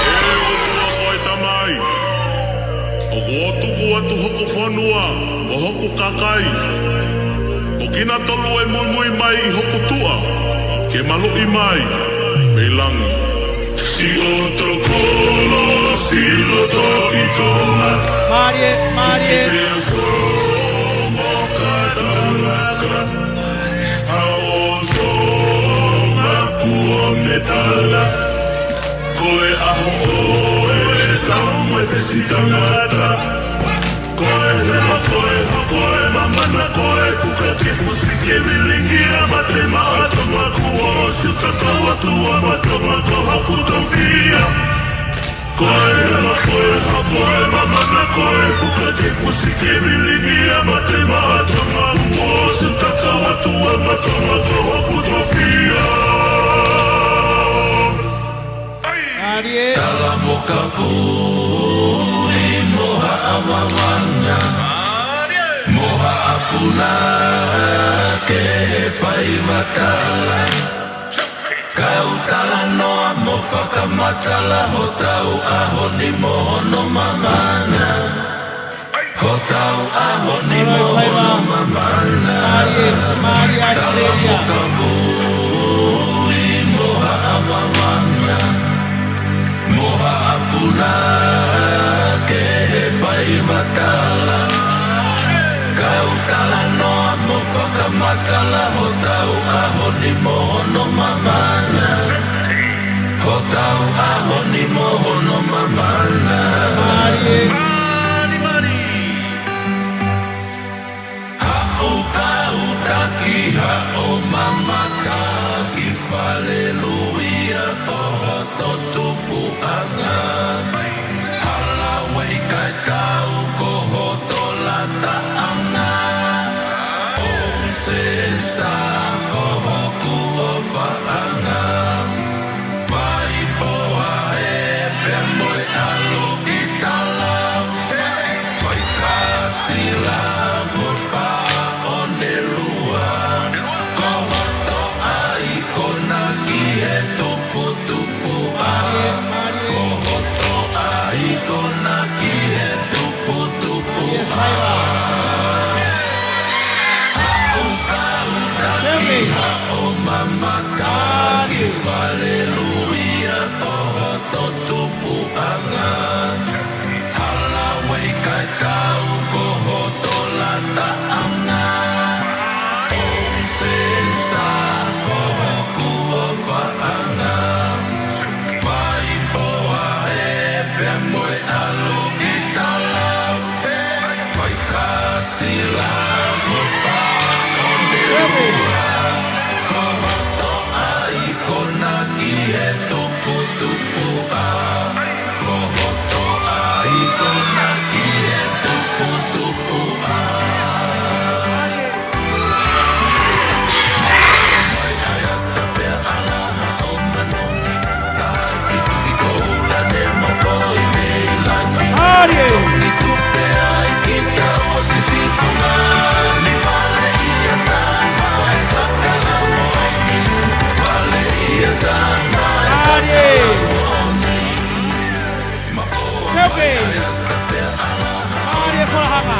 ʻE ʻOtua ko e Tamai, ʻoku ou tuku atu hoku fonua mo hoku kakai, ʻo kinautolu ʻe muimui mai ʻi hoku tuʻa, ke maluʻi mai mei langi. Siʻoto kolo, siʻoto ʻi Tonga. Mālie, mālie. Ki te aso mo ka talaka. ʻA ʻo Tonga kuo metala. Ko e ʻaho ʻo e tau mo e fesi tangata. Ko e hema, ko e hoko, ko e mamana, ko e fuka ke fusi ke vilingia mate maʻa Tonga kuo ʻosi uta kau atu ʻa ma Tonga ko hoku tofiʻa. Ko e hema, ko e hoko, ko e mamana, ko e fuka ke fusi ke vilingia mate maʻa Tonga kuo ʻosi uta kau atu ʻa ma Tonga ko hoku tofiʻa. Mālie. Tala mo ka pui mo haʻa vavana, mo haʻa puna ke he faiva tala. Kau talanoa mo fakamatala hotau ʻaho ni mo hono mamana. Hotau ʻaho ni mo hono mamana. Mālie, mālie ʻAositelēlia. Tala mo ka pui mo haʻa vavana, Ke he faiva tala, kau talanoa mo fakamatala hotau ʻaho ni mo hono mamana. Hotau ʻaho ni mo hono mamana. Haʻu kau taki, haʻu mamata ki faleluia ko hoto tupuʻanga. Hala Ueʻi Kaitau ko hoto lataʻanga. Ocean Star ko hoku ʻofaʻanga. Vai poa e pea mo e ʻalu ʻi tala. Vai kasila mo faʻone lua. Ko hoto ʻaikona ki he tuputupuʻa. Ko hoto ʻaikona ki he tuputupuʻa. Haʻu kau taki, haʻu mamata ki faleluia ko hoto tupuʻanga. Hala Ueʻi Kaitau ko hoto lataʻanga. Ocean Star ko hoku ʻofaʻanga. Vai poa e pea mo e ʻalu ʻi tala. Vai kasila mo faʻone lua. Ko hoto ʻaikona ki he tuputupuʻa. Ko hoto ʻaikona ki he tuputupuʻa. Mālie e kolahanga.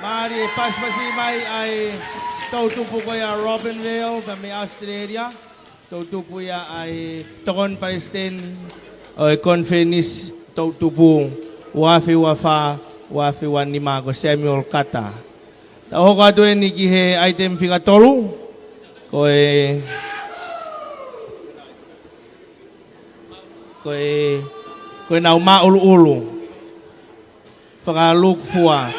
Mālie e pasipasi mai ʻa e toʻutupu ko ia Robinvale, pea mei ʻAositelēlia. Toʻutupu ia ʻa e tokoni palesiteni ʻo e konifelenisi toʻutupu ua afe ua fā, ua afe ua nima ko Samuel Kata. Tau hoko atu eni ki he ʻaitemi fika tolu, ko e, ko e, ko e nau māʻuluʻulu. Fakalukufua.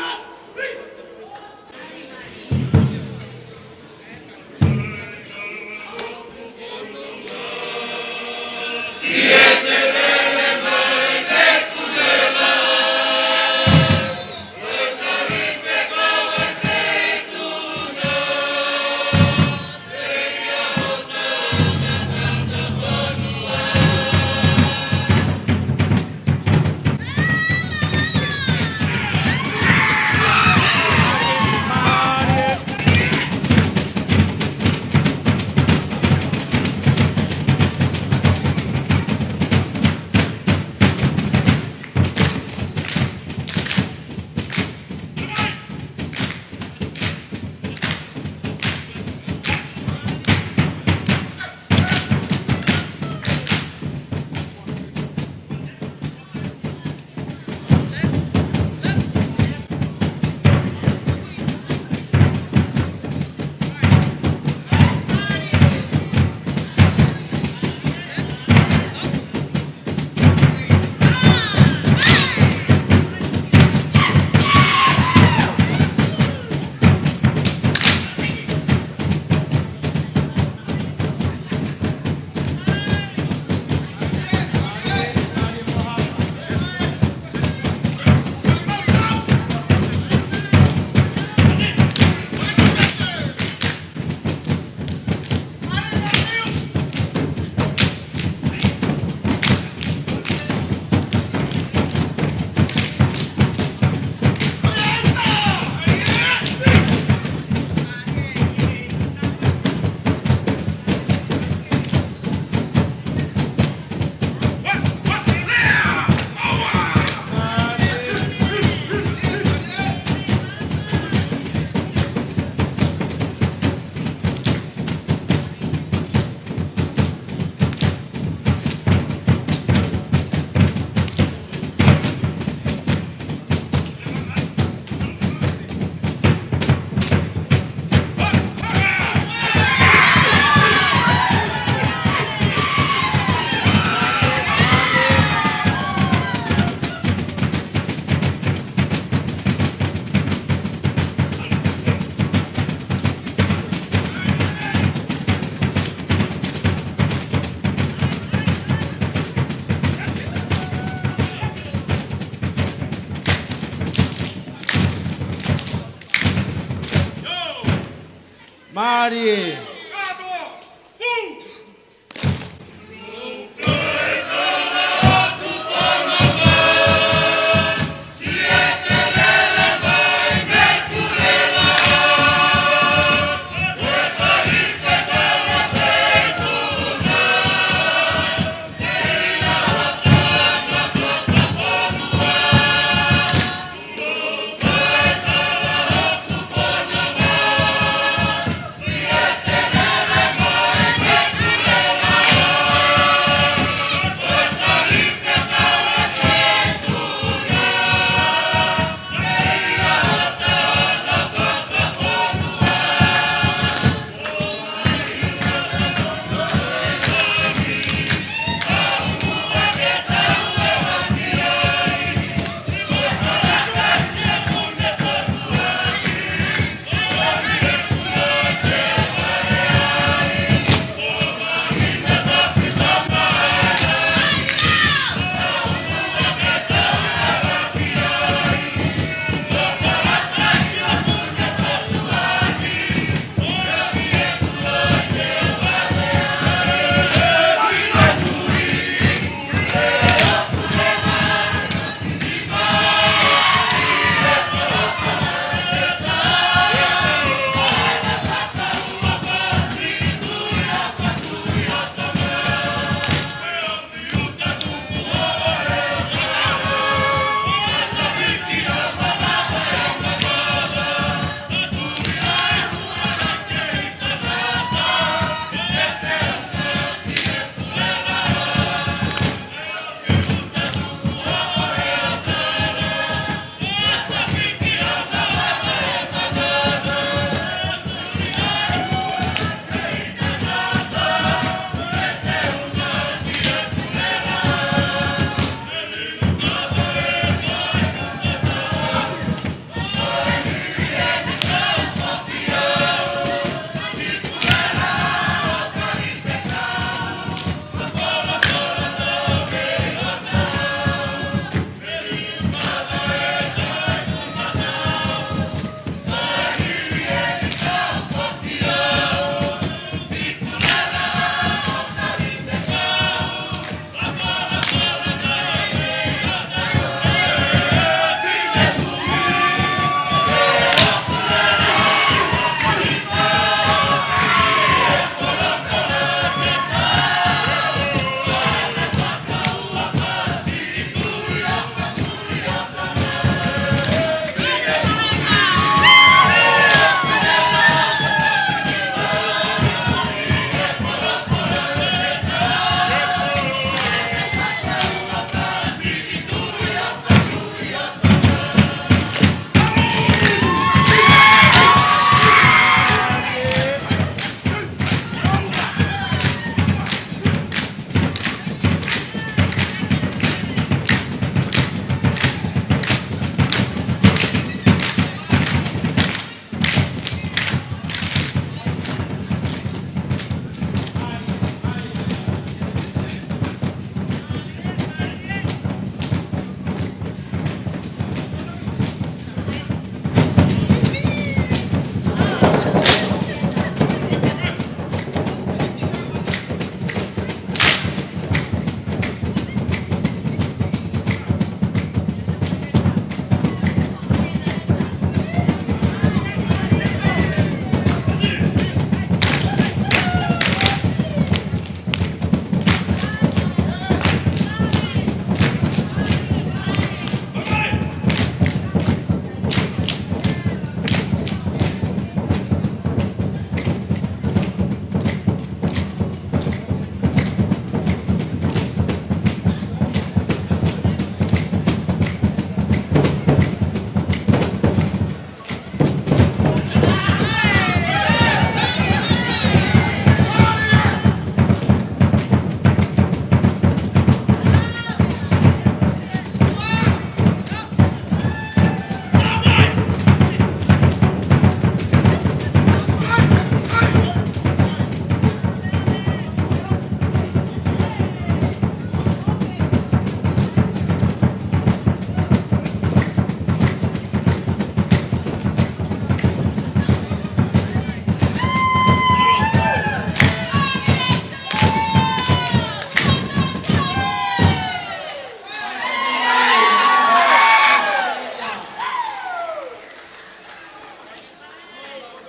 Mālie.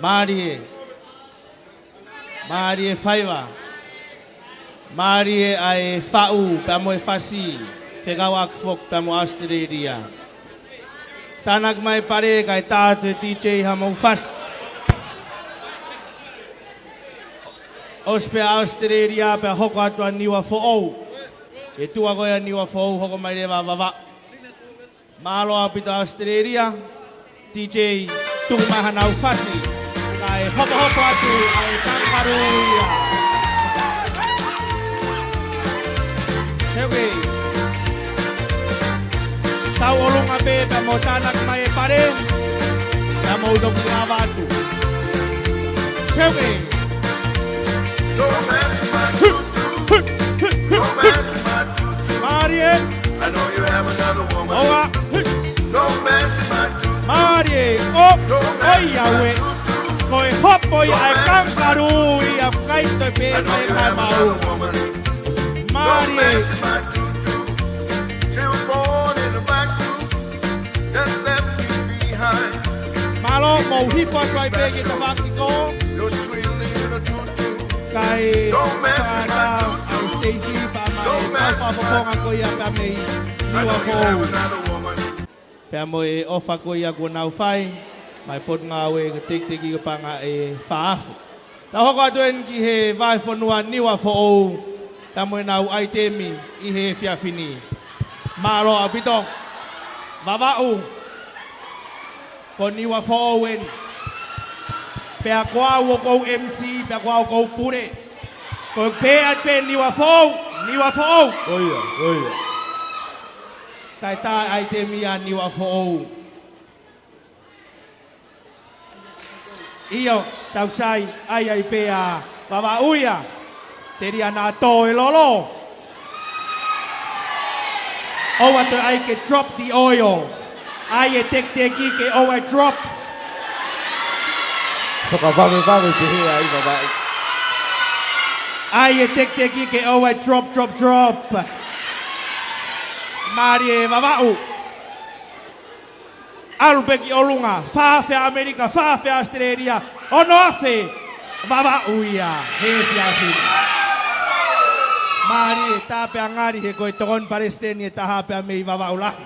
Mālie. Mālie faiva. Mālie ʻa e faʻu pea mo e fasi. Fekauʻaki foki pea mo ʻAositelēlia. Tānaki mai pale kae tā atu e D J ha mau fasi. ʻOsi pē ʻa ʻAositelēlia pea hoko atu ʻa Niua Foʻou. ʻE tuʻa ko ia ʻa Niua Foʻou, hoko mai leva ʻa Vavaʻu. Mālō ʻaupito ʻAositelēlia, D J, tuku mai hanau fasi, kae hopohopo atu ʻa e Kangaroo ia. Heuke. Tauʻolunga pē pea mo tānaki mai e pale, pea mou toki lava atu. Heuke. Mālie. ʻOua. Mālie. ʻOiauē. Ko e hopo ia ʻa e Kangaroo ia, ʻikai toe pē mai e kae maʻu. Mālie. Mālō, mou hifo atu ai pē ki he tafaʻaki ko. Kae, ka, ka, ʻa Stacy, pea mai, pea fakafofonga ko ia pea mei Niua Foʻou. Pea mo e ʻofa ko ia kuo nau fai, mai Potungāue, ko e tekiteki ko e paʻanga ʻe fā afe. Tau hoko atu eni ki he vahefonua Niua Foʻou, pea mo ʻenau ʻaitemi ʻi he efiafi ni. Mālō ʻaupito. Vavaʻu. Ko Niua Foʻou eni. Pea ko au ʻoku ou M C, pea ko au ʻoku ou pule. Ko e pehē atu pē Niua Foʻou, Niua Foʻou. Ko ia, ko ia. Kae tā ʻaitemi ʻa Niua Foʻou. ʻIo, tau sai, ʻai ai pē ʻa Vavaʻu ia. Telia naʻa tō e lolo. ʻOua toe ʻai ke drop the oil. ʻAi e tekiteki ke ʻoua ʻe drop. Fakavavevave pehē ai Vavaʻu. ʻAi e tekiteki ke ʻoua ʻe drop, drop, drop. Mālie Vavaʻu. ʻAlu pē ki ʻolunga, fā afe ʻAmelika, fā afe ʻAositelēlia, ono afe Vavaʻu ia, he efiafi ni. Mālie, tā pē ʻa ngali he ko e tokoni palesiteni ʻe taha pē ʻa mei Vavaʻu lahi.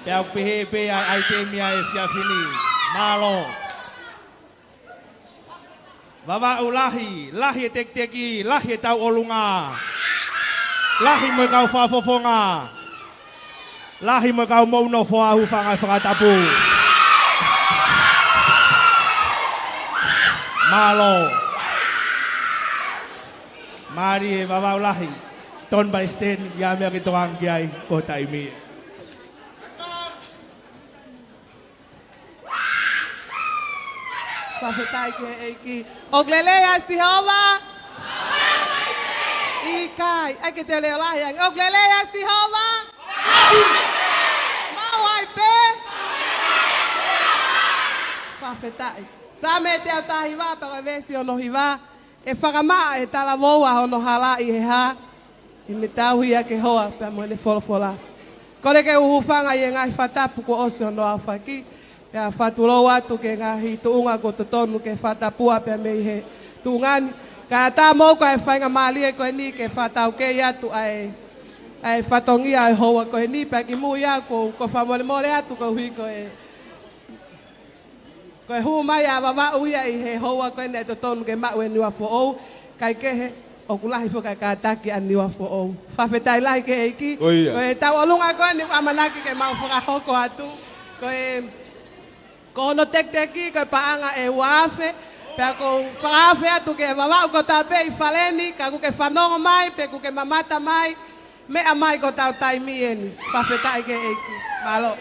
Pea ʻoku pehē pē ʻa e ʻaitemi ʻa e efiafi ni. Mālō. Vavaʻu lahi, lahi e tekiteki, lahi e tauʻolunga. Lahi mo e kau fakafofonga. Lahi mo e kau mou nofo ʻo hūfanga he fakatapu. Mālō. Mālie Vavaʻu lahi. Tokoni palesiteni, ʻi ai ha meʻa ke tokanga ki ai, ko e taimi. Fakafetaʻi ki he ʻEiki. ʻOku lelei ʻa Sihova? ʻIkai, ʻai ke te leʻo lahi ange. ʻOku lelei ʻa Sihova? Maʻu ai pē? Fakafetaʻi. Saame teau taha hiva, pea ko e veesi hono hiva. ʻE fakamaʻa ʻe he talavou ʻa hono halaʻi ʻe he hā? ʻE meʻa tauhi ʻaki ʻe he hoa pea mo ʻene folofola. Kole ke u hūfanga ʻi he ngaahi fakatapu kuo ʻosi hono aofaki. Pea fakatulou atu ki he ngaahi tuʻunga kuo totonu ke fakatapua pea mei he tuʻunga ni. Kae ʻatā moʻoku ʻa e faingamālie ko eni ke fakataukei atu ʻa e, ʻa e fatongia ʻo e houa ko eni pea kimuʻa ia ko, ko e fakamolemole atu koeʻuhi ko e Ko e hū mai ʻa Vavaʻu ia ʻi he houa ko eni naʻe totonu ke maʻu ʻe Niua Foʻou, kae kehe, ʻoku lahi foki ʻa e kātaki ʻa Niua Foʻou. Fakafetaʻi lahi ki he ʻEiki. Ko ia. Ko e tauʻolunga ko eni ʻoku ʻamanaki ke mau fakahoko atu. Ko e, ko hono tekiteki, ko e paʻanga ʻe ua afe, pea ʻoku ou fakaafe atu ki he Vavaʻu kotoa pē ʻi fale ni, ka ʻoku ke fanongo mai, pe ʻoku ke mamata mai, meʻa mai ko hotau taimi eni. Fakafetaʻi ki he ʻEiki. Mālō.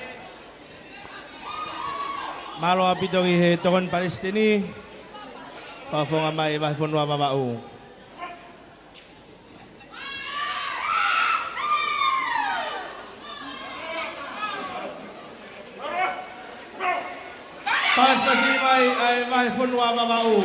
Mālō ʻaupito ki he tokoni palesiteni. Fakafofonga mai e vahefonua Vavaʻu. Pasipasi mai ʻa e vahefonua Vavaʻu.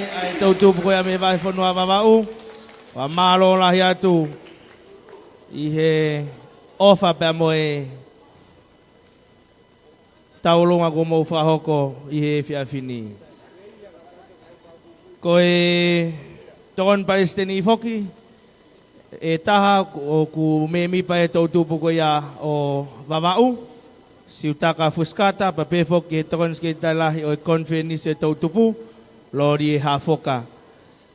ʻa e toʻutupu ko ia mei he vahefonua Vavaʻu, fakamālō lahi atu ʻi he ʻofa pea mo e tauʻolunga kuo mou fakahoko ʻi he efiafi ni. Ko e tokoni palesiteni foki ʻe taha ʻoku mēmipa he toʻutupu ko ia ʻo Vavaʻu, Siutaka Fusikata, pea pehē foki he tokoni sekelitali lahi ʻo e konifelenisi ʻo e toʻutupu, Loli Hafoka.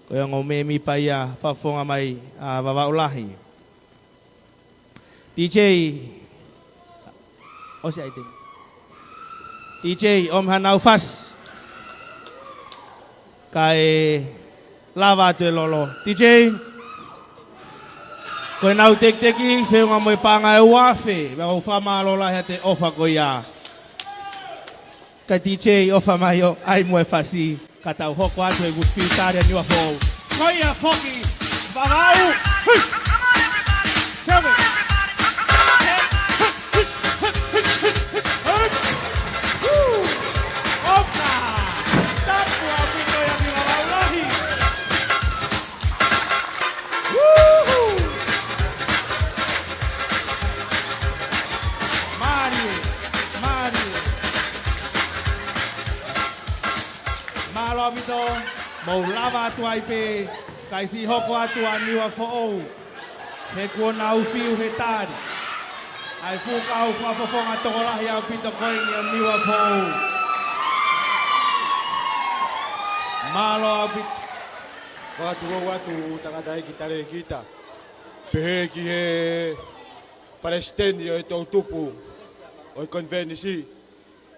Ko e ongo mēmipa ia fakafofonga mai ʻa Vavaʻu Lahi. D J, ʻosi ʻaiteni. D J, ʻomi hanau fasi. Kae lava atu e lolo. D J, ko ʻenau tekiteki, feʻunga mo e paʻanga ʻe ua afe, pea ʻoku ou fakamālō lahi atu he ʻofa ko ia. Kae D J, ʻofa mai ʻo ʻai muʻa e fasi, ka tau hoko atu he kusi fitari ʻa Niua Foʻou. Ko ia foki, Vavaʻu. Hui! Seven. Woo! Oka! Tapu ʻaupito ia ki Vavaʻu Lahi. Woohoo! Mālie, mālie. Mālō ʻaupito, mou lava atu ai pē, kae siʻi hoko atu ʻa Niua Foʻou. He kuo nau fiu he tali ʻa e fuʻu kau fakafofonga tokolahi ʻaupito ko eni ʻa Niua Foʻou. Mālō ʻaupito. Fakatulou atu tangataʻeiki talēkita. Pehē ki he palesiteni ʻo e toʻutupu ʻo e konifelenisi.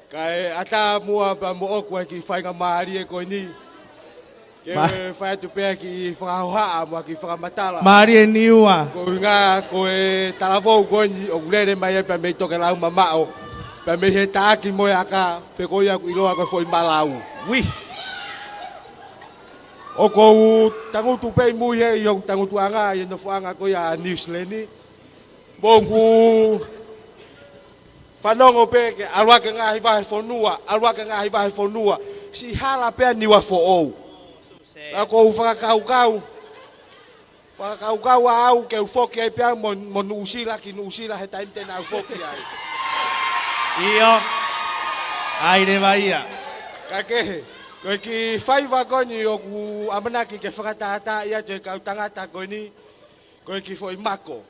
Kae ʻatā muʻa pea mo ʻoku ʻa e kiʻi faingamālie ko eni. Ke Ma- fai atu pē ha kiʻi fakahohaʻa mo ha kiʻi fakamatala. Mālie Niua. Ko e ʻuhinga ko e talavou ko eni ʻoku lele mai ai pea mei tokelau mamaʻo. Pea mei he taʻaki mo e aka, pe ko ia ʻoku ʻiloa ko e foʻi malau. Ui. ʻOku ou tangutu pē ʻi mui he ʻi hoku tangutuʻanga ʻi he nofoʻanga ko ia Niu Sileni. Mo ʻeku fanongo pē ke ʻalu hake ngaahi vahefonua, ʻalu hake ngaahi vahefonua. Siʻi hala pē ʻa Niua Foʻou. Ka ʻoku ou fakakaukau, fakakaukau ʻaʻau ke u foki ai pē au mo, mo Nuʻusila ki Nuʻusila he taimi te nau foki ai. ʻIo. ʻAi leva ia. Ka kehe, ko e kiʻi faiva ko eni ʻoku ʻamanaki ke fakatātā ia ʻe he kau tangata ko eni, ko e kiʻi foʻi mako.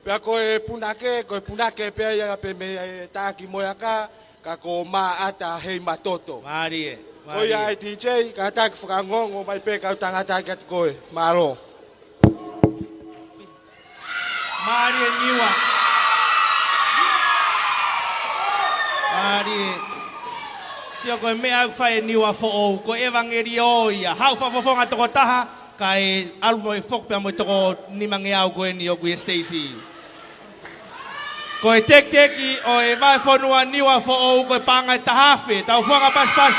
Pea ko e punake, ko e punake pē ia pē mei he taʻaki mo e aka, ka ko Maʻata Heimatoto. Mālie, mālie. Ko ia ʻa e D J, kātaki fakaongoongo mai pē kau tangata ki atu ko ē. Mālō. Mālie Niua. Mālie. Sio ko e meʻa ʻoku fai ʻe Niua Foʻou, ko e ʻevangeliō ia. Haʻu fakafofonga toko taha, kae ʻalu mo e foki pea mo e toko nimangeau ko eni ʻoku ʻi he siteisi. Ko e tekiteki ʻo e vahefonua Niua Foʻou ko e paʻanga ʻe taha afe, tau fuanga pasipasi.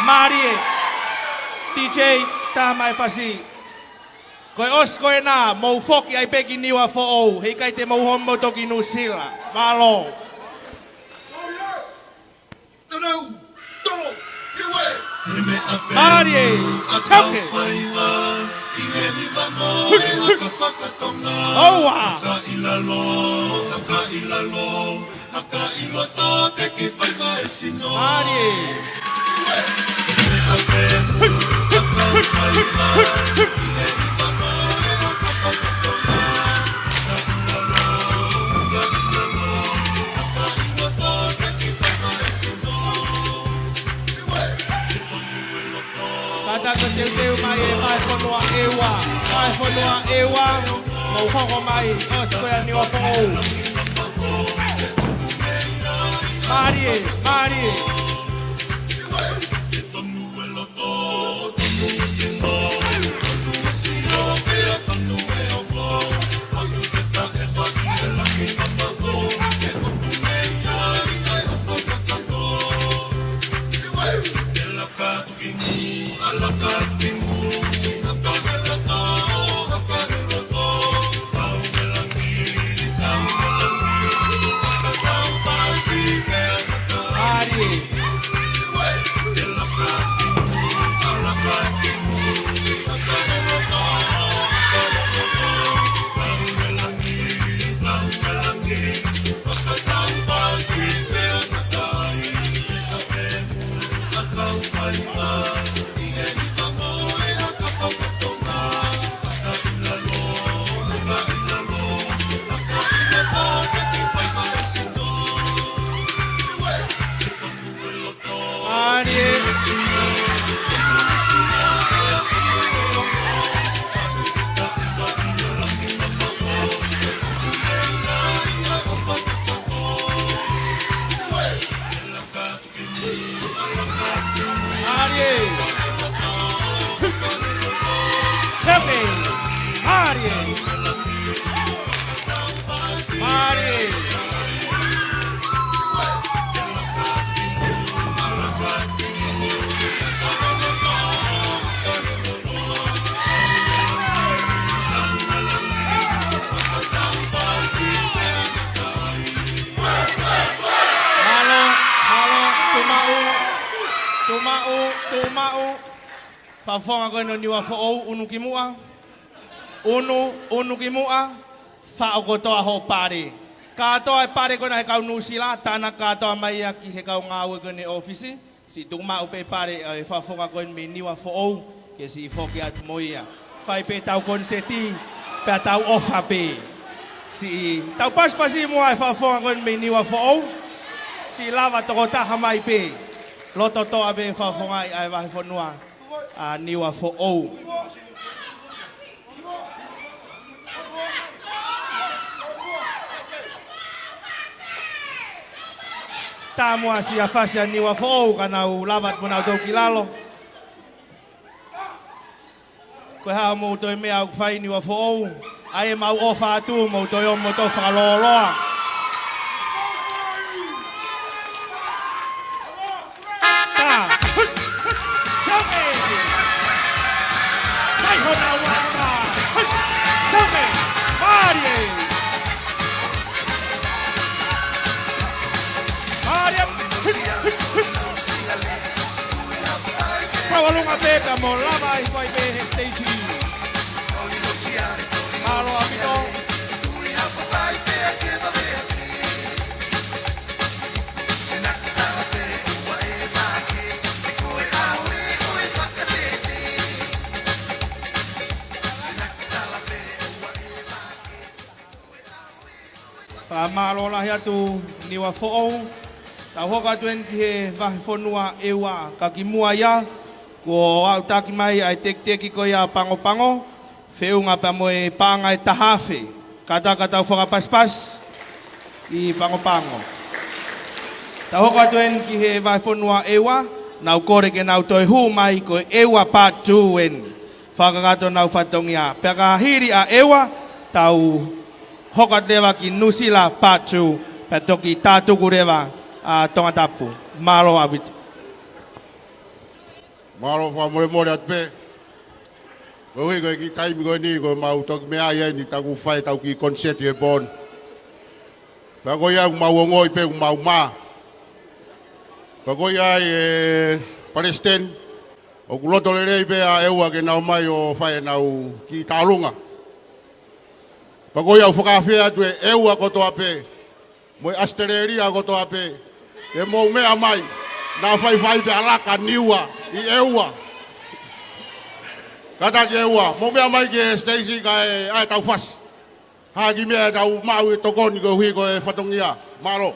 Mālie, D J, tā mai e fasi. Ko e ʻosi ko ena, mou foki ai pē ki Niua Foʻou, heʻikai te mou homo toki Nuʻusila. Mālō. Mālie, tauke. ʻOua. Mālie. Kātaki teuteu mai e vahefonua ʻEua. Vahefonua ʻEua. Mou hoko mai, ʻosi ko ia Niua Foʻou. Mālie, mālie. Tuʻu maʻu, fakafofonga ko eni ʻo Niuafoʻou, unu ki muʻa. Unu, unu ki muʻa, faʻo kotoa hoʻo pale. Kātoa e pale ko ena he kau Nuʻusila, tānaki kātoa mai ia ki he kau ngāue ko eni ʻōfisi. Siʻi tuku maʻu pē pale ʻa e fakafofonga ko eni mei Niuafoʻou, ke siʻi foki atu mo ia. Fai pē ʻetau koniseti, pea tau ʻofa pē. Siʻi, tau pasipasi muʻa e fakafofonga ko eni mei Niuafoʻou. Siʻi lava tokotaha mai pē. Loto toʻa pē fakafofongaʻi ʻa e vahefonua ʻa Niuafoʻou. Tā muʻa siʻa fasi ʻa Niuafoʻou ka nau lava atu mo nau tau ki lalo. Ko e hā hoʻomou toe meʻa ʻoku fai Niuafoʻou? ʻAi ʻemau ʻofa atu, mou toe ō mou toe fakalōloa. Tā. Hut, hut, hut. Sai hona uanga. Hut, hut. Mālie. Mālie. Hut, hut, hut. Pau ʻalunga pē ka mo lava ai fai pē he stage. Mālō ʻaupito. Fakamālō lahi atu Niuafoʻou. Tau hoko atu eni ki he vahefonua ʻEua, ka kimuʻa ia, kuo aʻutaki mai ʻa e tekiteki ko ia ʻa Pangopango, feʻunga pea mo e paʻanga ʻe taha afe. Kātaki ka tau fakapasipasi ʻi Pangopango. Tau hoko atu eni ki he vahefonua ʻEua, nau kole ke nau toe hū mai ko e ʻEua Part Two eni. Fakakakato ʻenau fatongia. Pea ka hili ʻa ʻEua, tau hoko atu leva ki Nuʻusila Part Two, pea toki tātuku leva ʻa Tongatapu. Mālō ʻaupito. Mālō fakamolemole atu pē. Koeʻuhi ko e kiʻi taimi ko eni, ko ʻemau toki meʻa ai eni ʻetau fai ʻetau kiʻi koniseti he pō ni. Pea ko ia ʻoku mau ongoʻi pē ʻoku mau mā. Pea ko ia ai e Palesiteni, ʻoku loto lelei pē ʻa ʻEua ke nau ō mai ʻo fai ʻenau kiʻi tauʻolunga. Pea ko ia ʻoku fakaafeʻi atu e ʻEua kotoa pē, mo e ʻAositelēlia kotoa pē, ke mou meʻa mai, naʻa faifai pē ʻa Laka Niua ʻi ʻEua. Kātaki ʻEua, mou meʻa mai ki he siteisi kae ʻai ʻetau fasi. Ha kiʻi meʻa ʻe tau maʻu ʻi he tokoni koeʻuhi ko e fatongia. Mālō.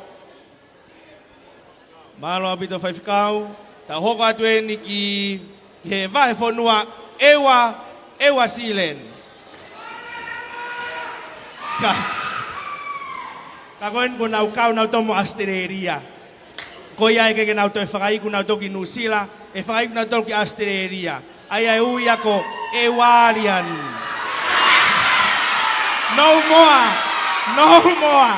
Mālō ʻaupito Faifekau. Tau hoko atu eni ki he vahefonua ʻEua, ʻEua Sealand. Ka, ka ko eni kuo nau kau nautolu mo ʻAositelēlia. Ko ia ʻe ʻikai ke nau toe fakaiku nautolu ki Nuʻusila, ʻe fakaiku nautolu ki ʻAositelēlia. ʻA ia ʻe ui ia ko ʻEualian. No more. No more.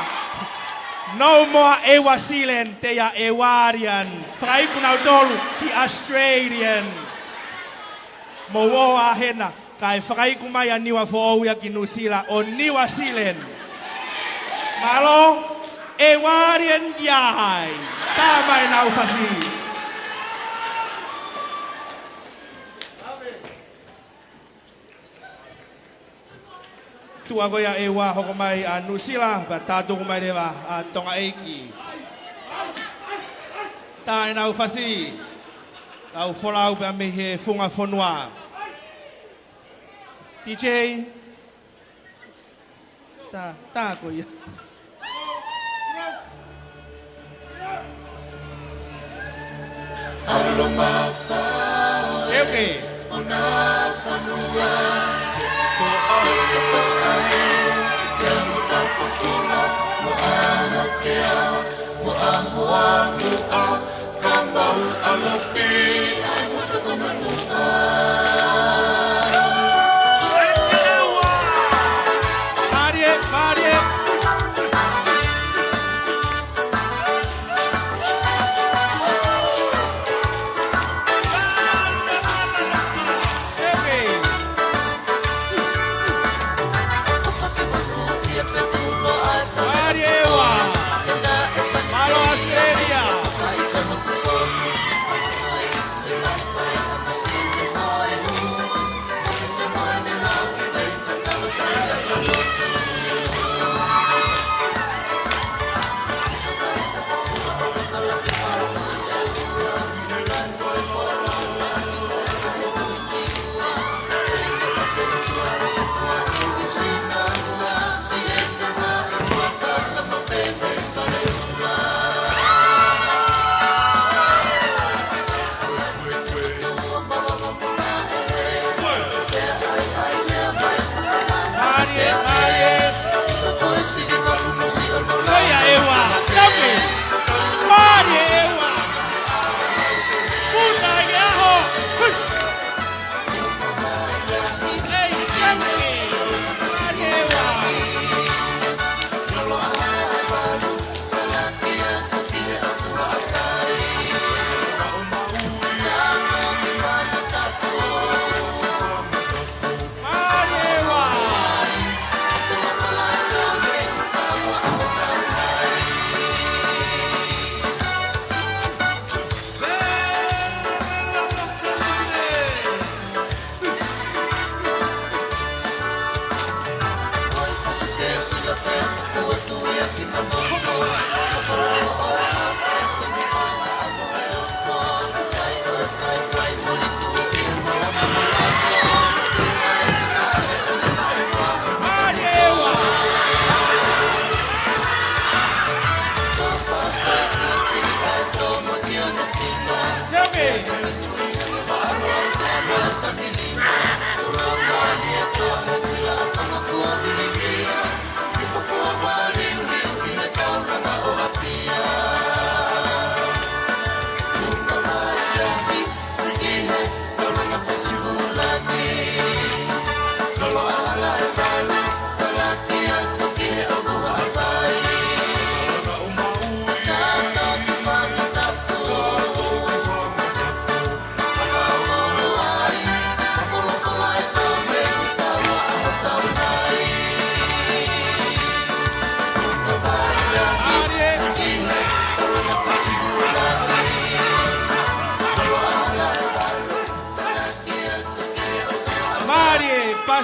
No more ʻEua Sealand, teʻia ʻEualian. Fakaiku nautolu ki Australian. Mou ō ā hena, kae fakaiku mai ʻa Niuafoʻou ia ki Nuʻusila ʻo Niua Sealand. Mālō, ʻEualian ia ai. Tā mai ʻenau fasi. Tuʻa ko ia ʻEua, hoko mai ʻa Nuʻusila, pea tātuku mai leva ʻa Tonga ʻEiki. Tā ʻenau fasi, kau folau pea mei he funga fonua. DJ. Tā, tā ko ia. Aloha. Seuke. Mālie, mālie. Mālie ʻEua. Mālō Australia.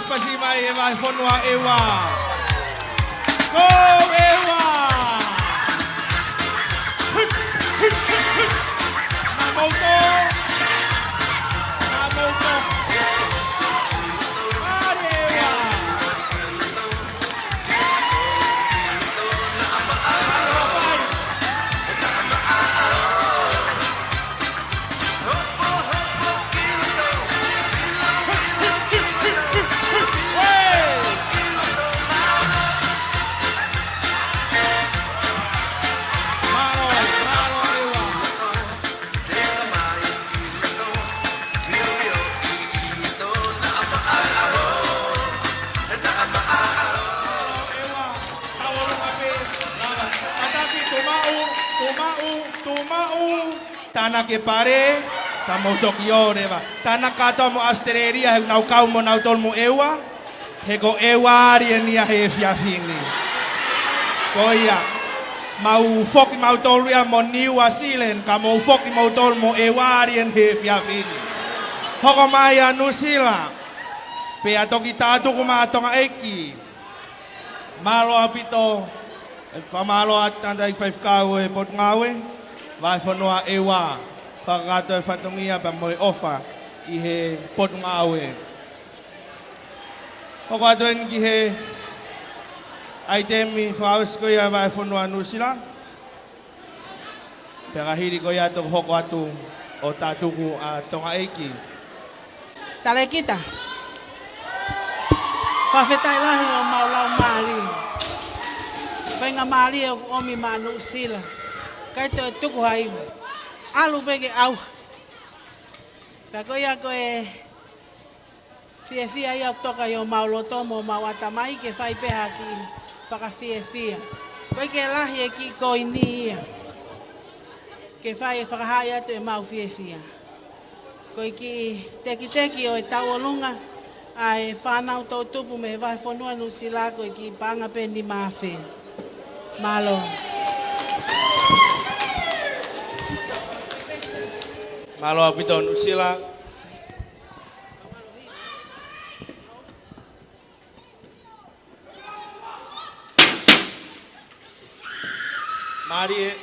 Pasi mai e vahefonua ʻEua. Go ʻEua! Hip, hip, hip, hip. Naʻa mou tō. Naʻa mou tō. ʻAle ʻEua. Tānaki e pale, tā mou toki ō leva. Tānaki kātoa mo ʻAositelēlia, he ʻoku nau kau mo nautolu mo ʻEua. He ko ʻEua ʻeni ia he efiafi ni. Ko ia, mau foki mautolu ia mo New Zealand, ka mou foki mautolu mo ʻEua ʻeni he efiafi ni. Hoko mai ʻa Nuʻusila, pea toki tātuku mai ʻa Tonga ʻEiki. Mālō ʻaupito, e fakamālō atu tangataʻeiki faifekau e Potungāue, vahefonua ʻEua, fakakakato e fatongia pea mo e ʻofa ki he Potungāue. Hoko atu ʻeni ki he ʻaitemi fakaʻosi ko ia vahefonua Nuʻusila. Pea ka hili ko ia toki hoko atu ʻo tātuku ʻa Tonga ʻEiki. Talēkita. Fakafetaʻi lahi ʻo mau lau mālie. Feinga mālie ʻoku ʻomi maʻa Nuʻusila. ʻIkai toe tuku ha ivi. ʻAlu pē ke ʻauha. Pea ko ia ko e fiefia ia ʻoku toka ʻi homau loto mo homau ʻatamai ke fai pē ha kiʻi fakafiefia. ʻOku ʻikai ke lahi e kiʻi koini ia ke fai e fakahaaʻi atu ʻemau fiefia. Ko e kiʻi tekiteki ʻo e tauʻolunga ʻa e fānau toʻutupu mei he vahefonua Nuʻusila ko e kiʻi paʻanga pē nima afe. Mālō. Mālō ʻaupito Nuʻusila. Mālie.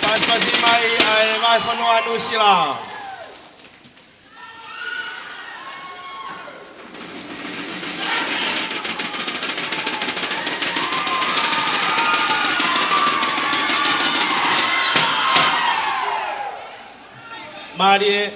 Pasipasi mai ʻa e vahefonua Nuʻusila. Mālie.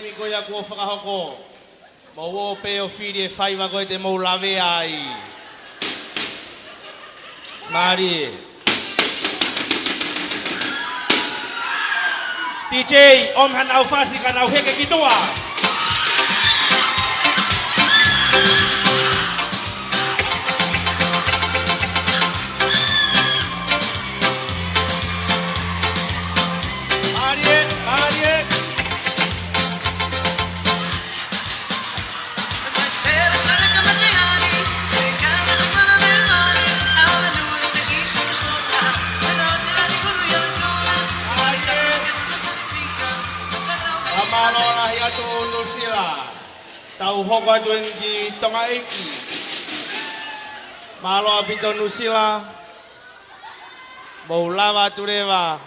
Ko ia kuo fakahoko. Mou ō pē ʻo fili e faiva ko ē te mou lavea ai. Mālie. D J, ʻomi haʻanau fasi ka nau heke ki tuʻa. Mālie, mālie. Mālō lahi atu Nuʻusila. Tau hoko atu eni ki Tongaʻeiki. Mālō ʻaupito Nuʻusila. Mou lava atu leva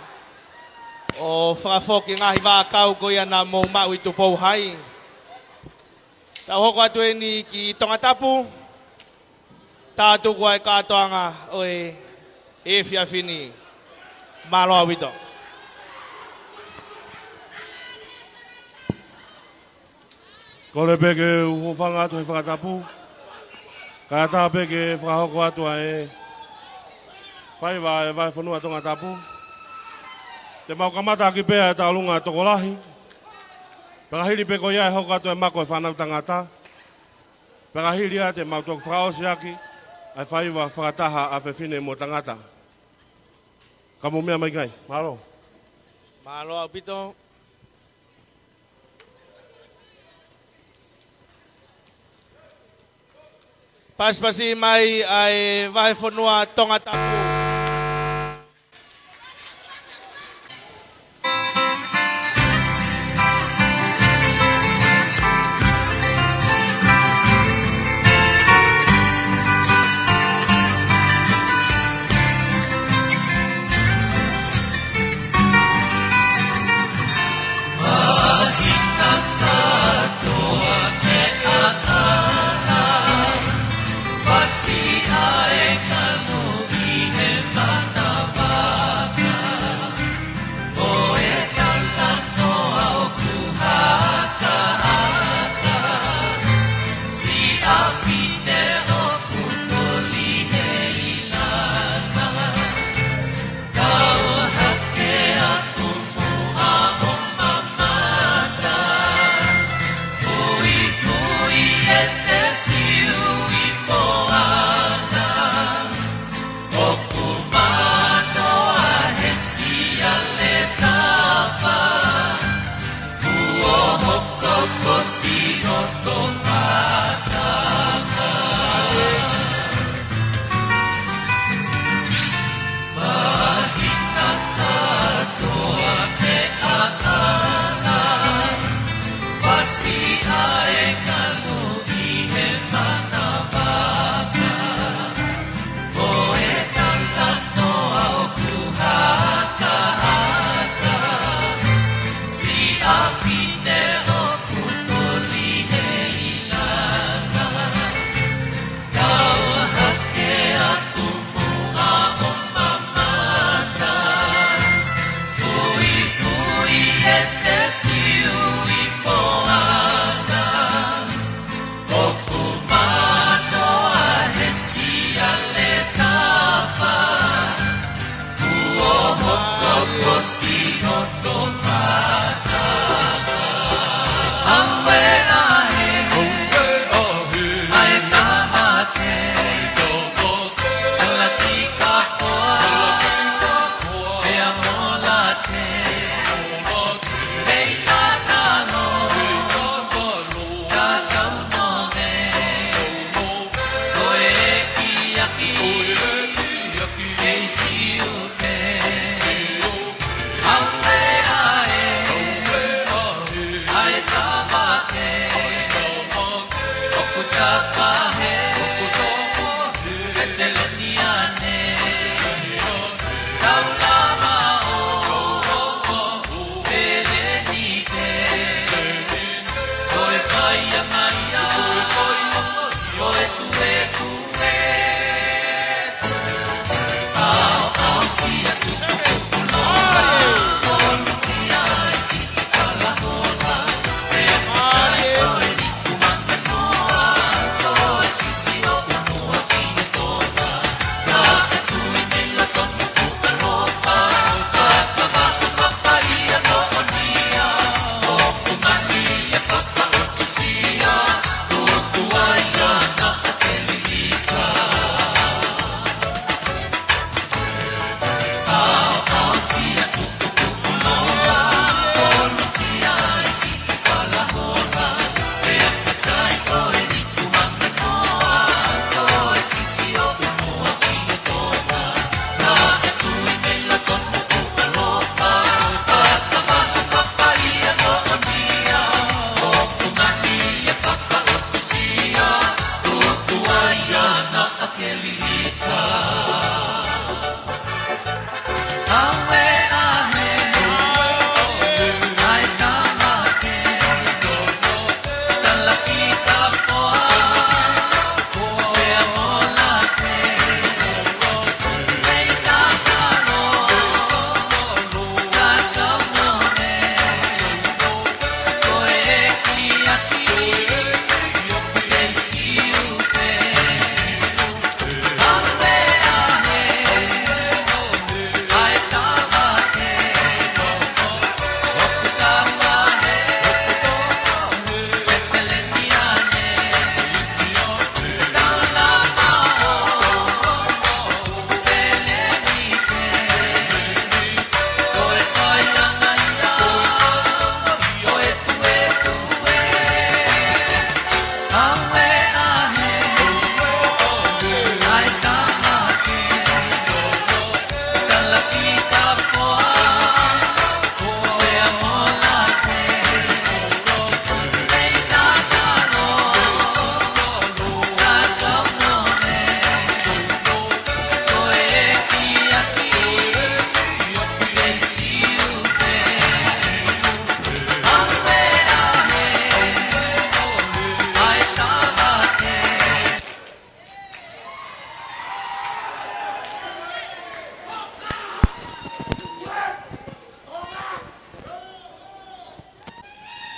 ʻo fakafoki e ngaahi vaʻakau ko ia naʻa mou maʻu ʻi Tupou Hai. Tau hoko atu eni ki Tongatapu. Tātuku ai e kātoanga ʻo e efiafi ni. Mālō ʻaupito. Kole pē ke u hūfanga atu he fakatapu. Kae ʻatā pē ke fakahoko atu ʻa e faiva ʻa e Vahefonua Tongatapu. Te mau kamata ʻaki pē ʻa e tauʻolunga tokolahi. Pea ka hili pē ko ia ʻe hoko atu e mako e fānau tangata. Pea ka hili ia te mau toki fakaʻosi ʻaki ʻa e faiva fakataha ʻa fefine mo tangata. Ka mou meʻa mai ki ai. Mālō. Mālō ʻaupito. Pasipasi mai ʻa e Vahefonua Tongatapu.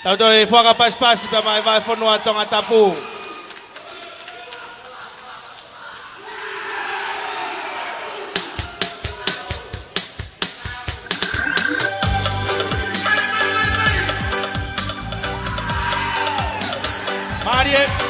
Tau toe fakapasipasi pea maʻa e vahefonua Tongatapu. Mālie.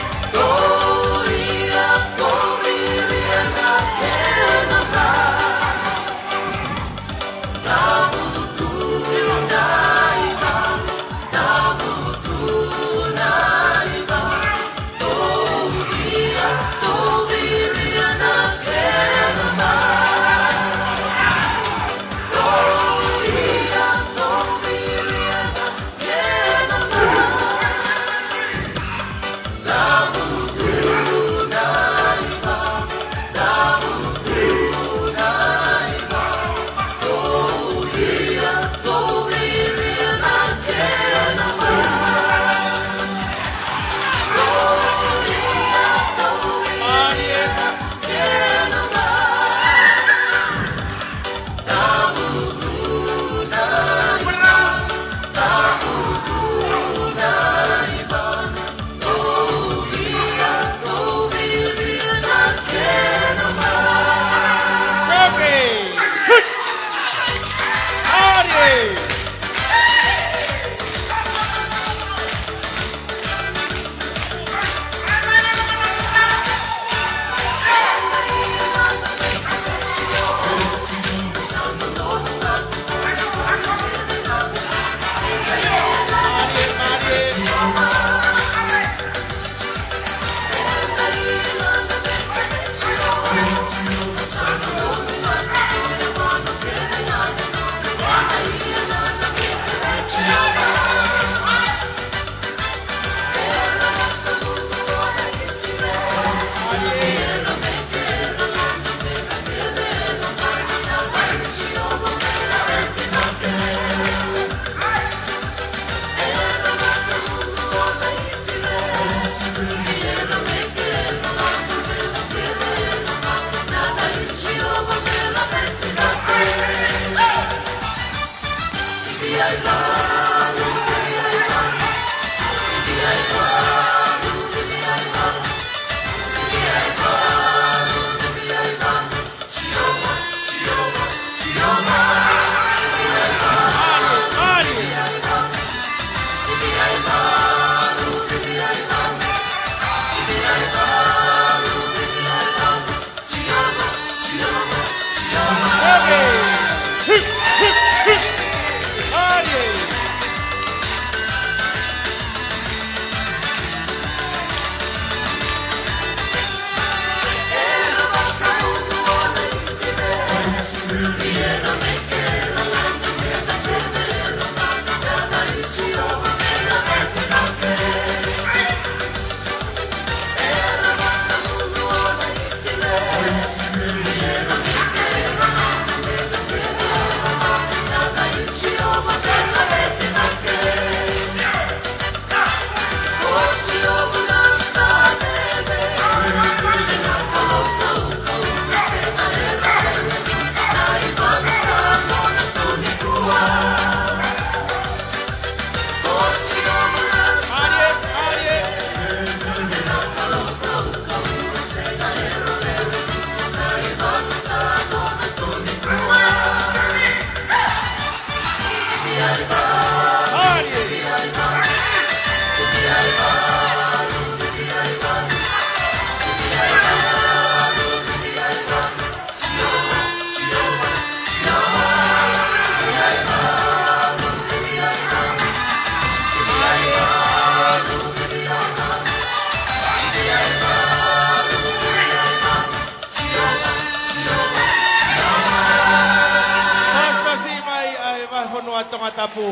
Tongatapu,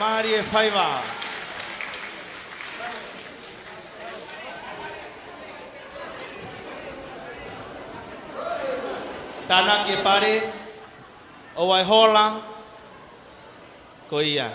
mālie faiva. Tānaki e pale, ʻoua ʻe hola, ko ia.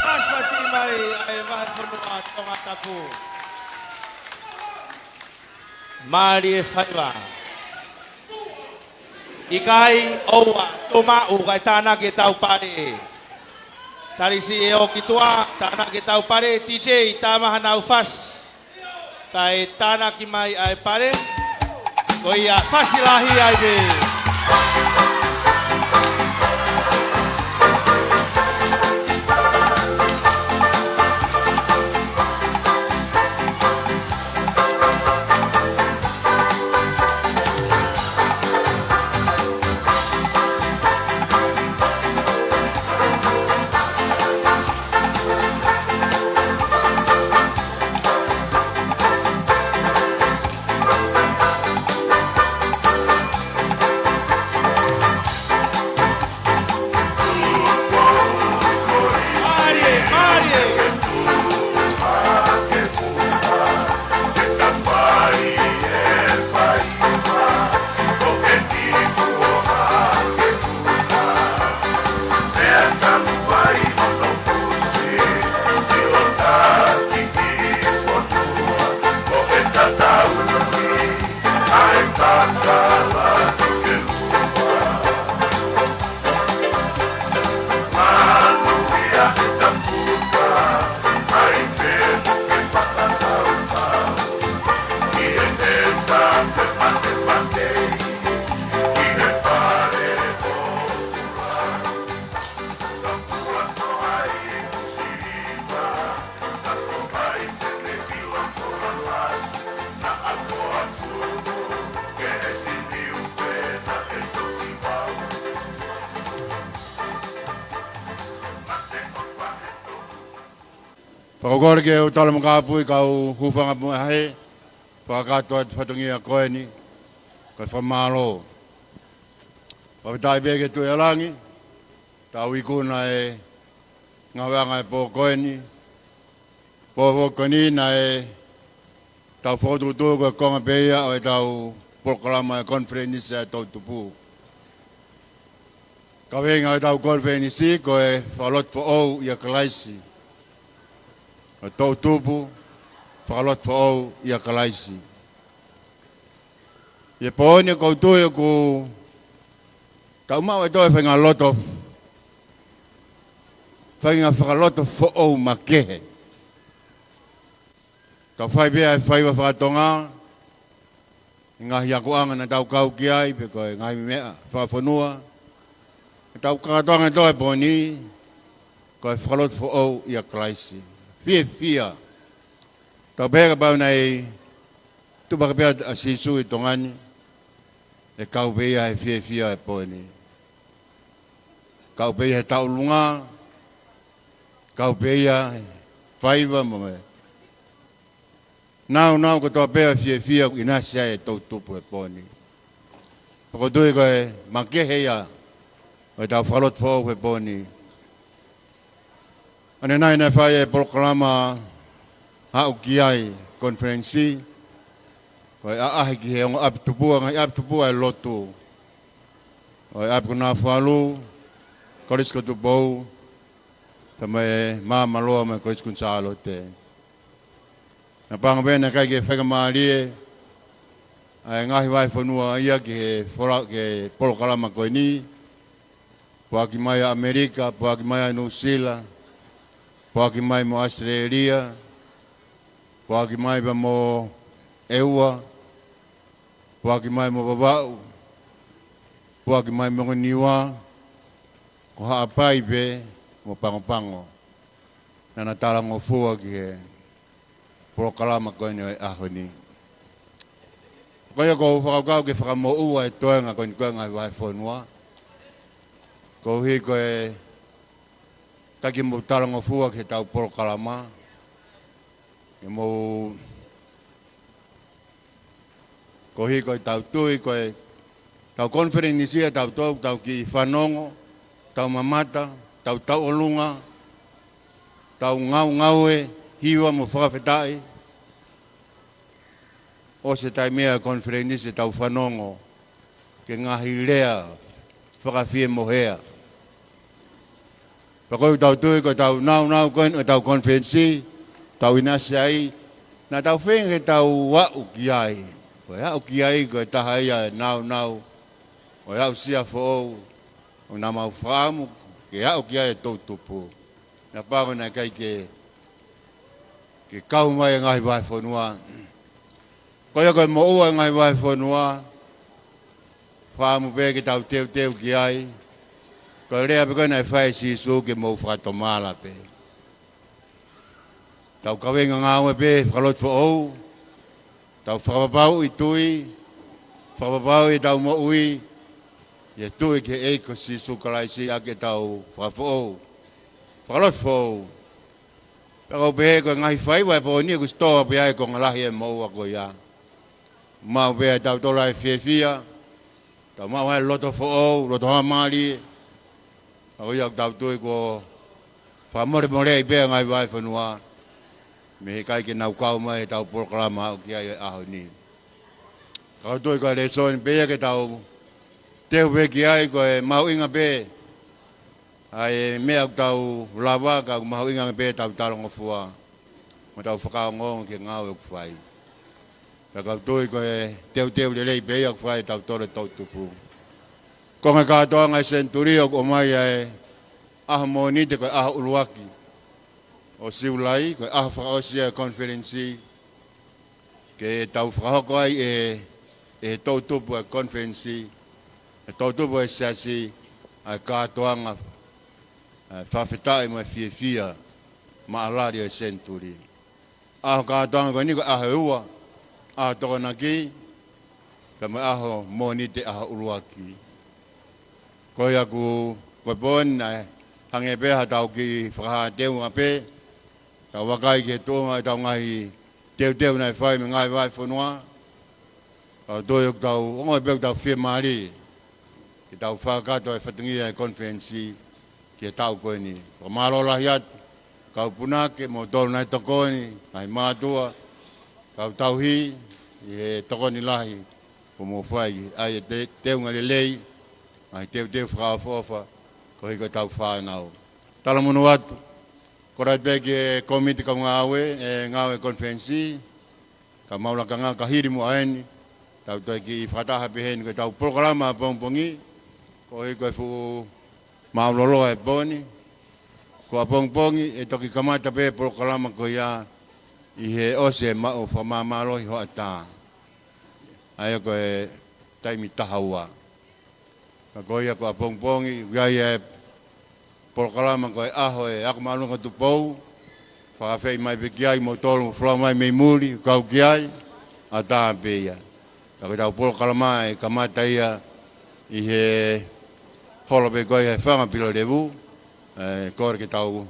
Pasipasi mai ʻa e vahefonua Tongatapu. Mālie faiva. ʻIkai, ʻoua, tuʻu maʻu kae tānaki ʻetau pale. Tali siʻi ʻo ki tuʻa, tānaki ʻetau pale, D J, tā mai haʻanau fasi. Kae tānaki mai ʻa e pale. Ko ia, fasi lahi ai pē. Fakakoloa ke u tala mo kāpui kau hūfanga mo e hē, fakakātoa atu fatongia ko eni, ko e fakamālō. Fakafetaʻi pē ki he Tuʻi ʻa langi, tau ikuna e ngāueʻanga e pō ko eni, pō ko eni naʻe tau fokotuʻutuʻu ko e konga pē ia ʻo ʻetau polokalama e konifelenisi ʻa e toʻutupu. Kaveinga ʻetau konifelenisi ko e Fakalotofoʻou ʻia Kalaisi. Ko e toʻutupu, fakalotofoʻou ʻia Kalaisi. ʻI he pō ni ʻoku ou tui ʻoku tau maʻu ʻe tautolu e faʻahinga loto, faʻahinga fakalotofoʻou makehe. Tau fai pē ʻa e faiva faka-Tonga, ngaahi akoʻanga naʻa tau kau ki ai, pe ko e ngaahi meʻa fakafonua. Tau kātoanga ʻi he pō ni, ko e fakalotofoʻou ʻia Kalaisi. Fiefia. Tau pehē kapau naʻe tuʻu hake pē ʻa Sīsū ʻi Tonga ni, ʻe kau pē ia he fiefia e pō ni. Kau pē ia he tauʻolunga, kau pē ia he faiva mo e nāunau kotoa pē ʻa e fiefia ʻoku ʻinasi ai e toʻutupu he pō ni. Pea ʻoku ou tui ko e makehe ia ʻo ʻetau fakalotofoʻou he pō ni. ʻAnenai naʻe fai e polokalama haʻu ki ai konifelenisi, ko e ʻaʻahi ki he ongo ʻapi tupua, ngaahi ʻapi tupua e lotu. ʻO e ʻapi ko Nafualu, Kolisi ko Tupou, pea mo e Maamaloa mo e Kolisi Kuini Sālote. Naʻe pango pē naʻe ʻikai ke faingamālie ʻa e ngaahi vahefonua ia ki he fola-, ki he polokalama ko eni, poaki mai ʻa ʻAmelika, poaki mai ʻa Nuʻusila, poaki mai mo ʻAositelēlia, poaki mai pea mo ʻEua, poaki mai mo Vavaʻu, poaki mai mo Niua, ko Haʻapai pē mo Pagopago naʻa na talangofua ki he polokalama ko eni ʻo e ʻaho ni. Ko ia ʻoku ou fakakaukau ke fakamoʻua e toenga ko eni ko e ngaahi vahefonua, koeʻuhi ko e ʻikai ke mou talangofua ki heʻetau polokalama, ke mou, koeʻuhi ko ʻetau tui ko ʻetau konifelenisi ʻa tautolu, tau kiʻi fanongo, tau mamata, tau tauʻolunga, tau ngaungaue, hiva mo fakafetaʻi. ʻOsi e taimi ʻa e konifelenisi ʻe tau fanongo ki he ngaahi lea fakafiemohea. Pea ko ʻetau tui ko ʻetau nāunau ko eni ʻetau konifelenisi, tau ʻinasi ai, naʻa tau feinga ke tau aʻu ki ai. Ko e aʻu ki ai ko e taha ia e nāunau ʻo e aʻusia foʻou ʻoku naʻa mau fakaʻamu ke aʻu ki ai e toʻutupu. Naʻe pango naʻe ʻikai ke, ke kau mai e ngaahi vahefonua. Ko ia ko e moʻua e ngaahi vahefonua, fakaʻamu pē ke tau teuteu ki ai. Ko e lea pē ko ē naʻe fai ʻe Sīsū ke mou fakatomala pē. Tau kaveinga ngāue pē fakalotofoʻou, tau fakapapauʻi tui, fakapapauʻi ʻetau moʻui, ʻi he tui ki he ʻEiki ko Sīsū Kalaisi ʻaki ʻetau fakafoʻou, fakalotofoʻou. Pea ʻoku ou pehē ko e ngaahi faiva e pō ni ʻoku sitoa pē ai e konga lahi e moʻua ko ia. Maʻu pē ʻe tautolu ʻa e fiefia, tau maʻu ai e loto foʻou, loto haʻamālie. Pea ko ia ʻoku tau tui kuo fakamolemoleʻi pē ʻa e ngaahi vahefonua mei he ʻikai ke nau kau mai heʻetau polokalama aʻu ki ai e ʻaho ni. Ka ʻoku ou tui ko e lēsoni pē ia ke tau teu pē ki ai, ko e mahuʻinga pē ʻa e meʻa ʻoku tau lava, ka ʻoku mahuʻinga pē ʻetau talangofua mo ʻetau fakaongoongo ki he ngāue ʻoku fai. Pea ʻoku ou tui ko e teuteu lelei pē ia ʻoku fai ʻe tautolu e toʻutupu. Ko e ngaahi kātoanga e senituli ʻoku ʻomai ʻa e ʻaho Mōnite ko e ʻaho ʻuluaki ʻo Siulai, ko e ʻaho fakaʻosi ia e konifelenisi, ke tau fakahoko ai ʻe, ʻe he toʻutupu e konifelenisi, ʻe he toʻutupu e siasi, ʻa e kātoanga, ʻa e fakafetaʻi mo e fiefia maʻalali ʻo e senituli. ʻAho kātoanga ko eni ko e ʻaho ua, ʻaho Tokonaki, pea mo e ʻaho Mōnite ʻaho ʻuluaki. Ko ia ʻoku, ko e pō ni naʻe hangē pē haʻatau kiʻi fakahā teunga pē, Tau vakai ki he tuʻunga ʻetau ngaahi teuteu naʻe fai mei he ngaahi vahefonua. Tau toe ʻoku tau ongoʻi pē ʻoku tau fiemālie ke tau fakakakato e fatongia e konifelenisi ki he taʻu ko eni. Fakamālō lahi atu, kau punake, moutolu naʻe tokoni, ngaahi mātuʻa, kau tauhi, ʻi he tokoni lahi kuo mou fai, ʻa e te-, teunga lelei, ngaahi teuteu fakaʻofoʻofa, koeʻuhi ko ʻetau fānau. Talamonū atu, kole atu pē ki he kōmiti kau ngāue, e ngāue konifelenisi, ka mau lakanga ka hili muʻa eni, tau toe kiʻi fakataha pē heni ko ʻetau polokalama ʻapongipongi, koeʻuhi ko e fuʻu māʻuloloa e pō ni, ko ʻapongipongi ʻe toki kamata pē polokalama ko ia ʻi he ʻosi e maʻu fakamāmālohi hoʻatā. ʻA ia ko e taimi taha ua. Ka ko ia ko ʻapongipongi, ʻoku ʻi ai e polokalama ko e ʻaho e ako māʻolunga Tupou, fakaafeʻi mai pē ki ai moutolu, folau mai mei muli, kau ki ai, ʻatā pē ia. Ka ko ʻetau polokalama ʻe kamata ia ʻi he holo pē ko ia he Fanga Pilolevu, ʻe kole ke tau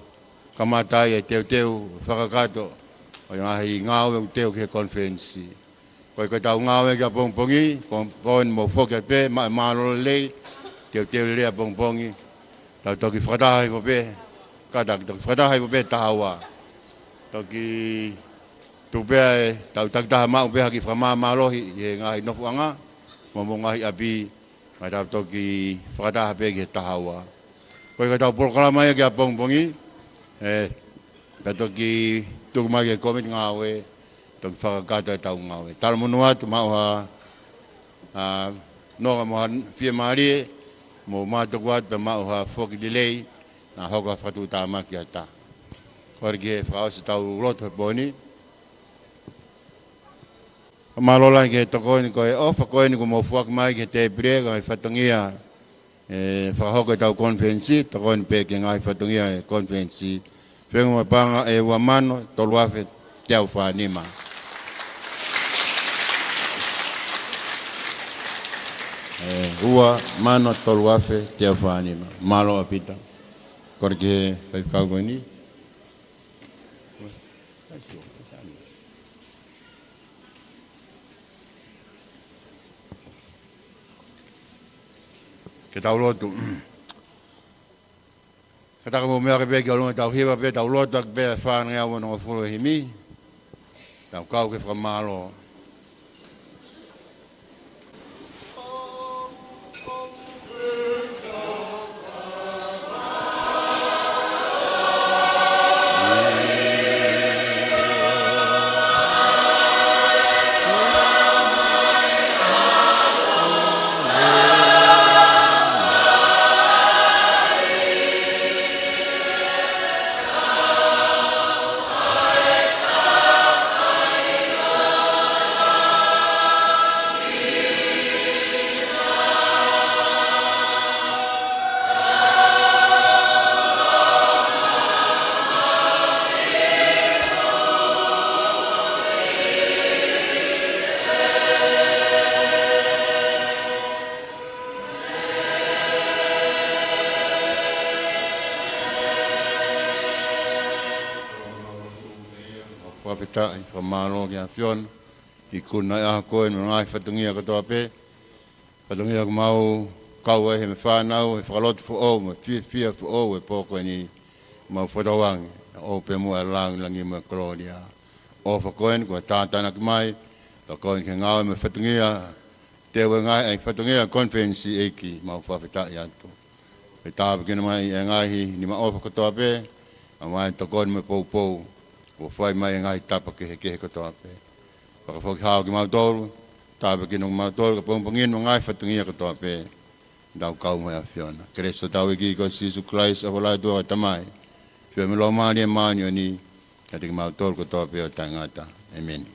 kamata ai e teuteu fakakakato ʻo e ngaahi ngāue ʻoku teu ki he konifelenisi. Ko e, ko ʻetau ngāue ki ʻapongipongi, ko e pō ni mou foki atu pē, ma-, mālō lelei, teuteu lelei ʻapongipongi. Tau toki fakataha hifo pē, kātaki toki fakataha hifo pē taha ua. Toki tuku pē ʻetau takitaha maʻu pē ha kiʻi fakamāmālohi ʻi he ngaahi nofoʻanga, mo homou ngaahi ʻapi, ka tau toki fakataha pē ki he taha ua. Ko e, ko ʻetau polokalama ia ki ʻapongipongi, ʻe, ka toki tuku mai ki he kōmiti ngāue, toki fakakakato ʻetau ngāue. Talamonū atu, maʻu ha, ʻa, nonga mo ha fiemālie, mo mātuku atu pē maʻu ha foki lelei, naʻa hoko ha fakatuʻutāmaki ʻatā. Kole ki he fakaʻosi ʻetau lotu he pō ni. Mālō lahi ki he tokoni ko e ʻofa ko eni kuo mou foaki mai ki he tēpile, ko e fatongia, ʻe fakahoko ʻetau konifelenisi, tokoni pē ki he ngaahi fatongia e konifelenisi. Fenga mo e paʻanga ʻe ua mano, tolu afe, teau fā nima. ʻE ua mano, tolu afe, teau fā nima. Mālō ʻaupito. Kole ki he faifekau ko eni. Ke tau lotu. Kātaki mou meʻa ake pē ki ʻolunga, tau hiva pē, tau lotu ake pē, fāngeau onongofulu e himi. Tau kau ki he fakamālō. Fakafetaʻi, fakamālō ki he ʻAfiona, ʻi he kunaʻi ʻaho ko eni mo e ngaahi fatongia kotoa pē. Fatongia ʻoku mau kau ai he meʻa fānau, he fakalotu foʻou, mo e fiefia foʻou, he pō ko eni mau fakatauange, ʻo pē muʻa e lāngilangi mo e kolōlia. ʻOfa ko eni, kuo tātānaki mai, tokoni ki he ngāue mo e fatongia, teu e ngaahi, ʻa e fatongia konifelenisi ʻEiki, mau fakafetaʻi atu. Pea tāpuekina mai e ngaahi nima ʻofa kotoa pē, ʻa mai tokoni mo e poupou, kuo fai mai e ngaahi tapa kehekehe kotoa pē. Fakafoki hao kimautolu, tāpuekina kimautolu, kae pongipongia mo e ngaahi fatongia kotoa pē, tau kau mo e ʻAfiona. Kelesi ʻa hotau ʻEiki ko Sīsū Kalaisi, ʻofa lahi ʻa e ʻOtua ko e Tamai, feohi mo e Laumālie Māʻoniʻoni, ʻiate kimautolu kotoa pē ʻo taʻengata. ʻĒmeni.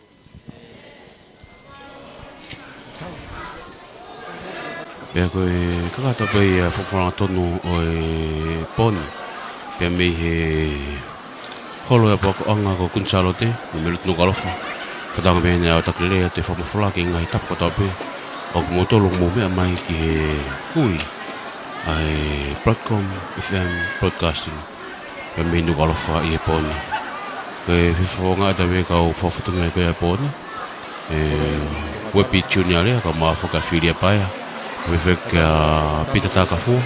Pea ko e kakato pē ia e fakafofonga tonu ʻo e pō ni. Pea mei he holo ʻo e ʻapiako ʻanga ko Kuini Sālote, mo e Melitu Nukuʻalofa. Fakatauange pē naʻe ʻoatu e lea ʻo e fakamafola ki he ngaahi tapa kotoa pē ʻoku mou tolu mou meʻa mai ki he hui ʻa e Broadcom F M Broadcasting. Pea mei Nukuʻalofa ʻi he pō ni. Ko e fefo ngata pē kau fakafofonga ko ia ʻi he pō ni. ʻE, Uepi Junior lea, ka mau foki ʻa Filia Paea. Pea foki kia Pita Takafua.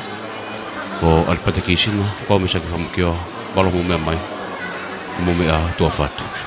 Ko ʻAlipate Kisina, ko Misaki Famukioa, mālō mo e meʻa mai. Mo e meʻa tuʻa ʻofa atu.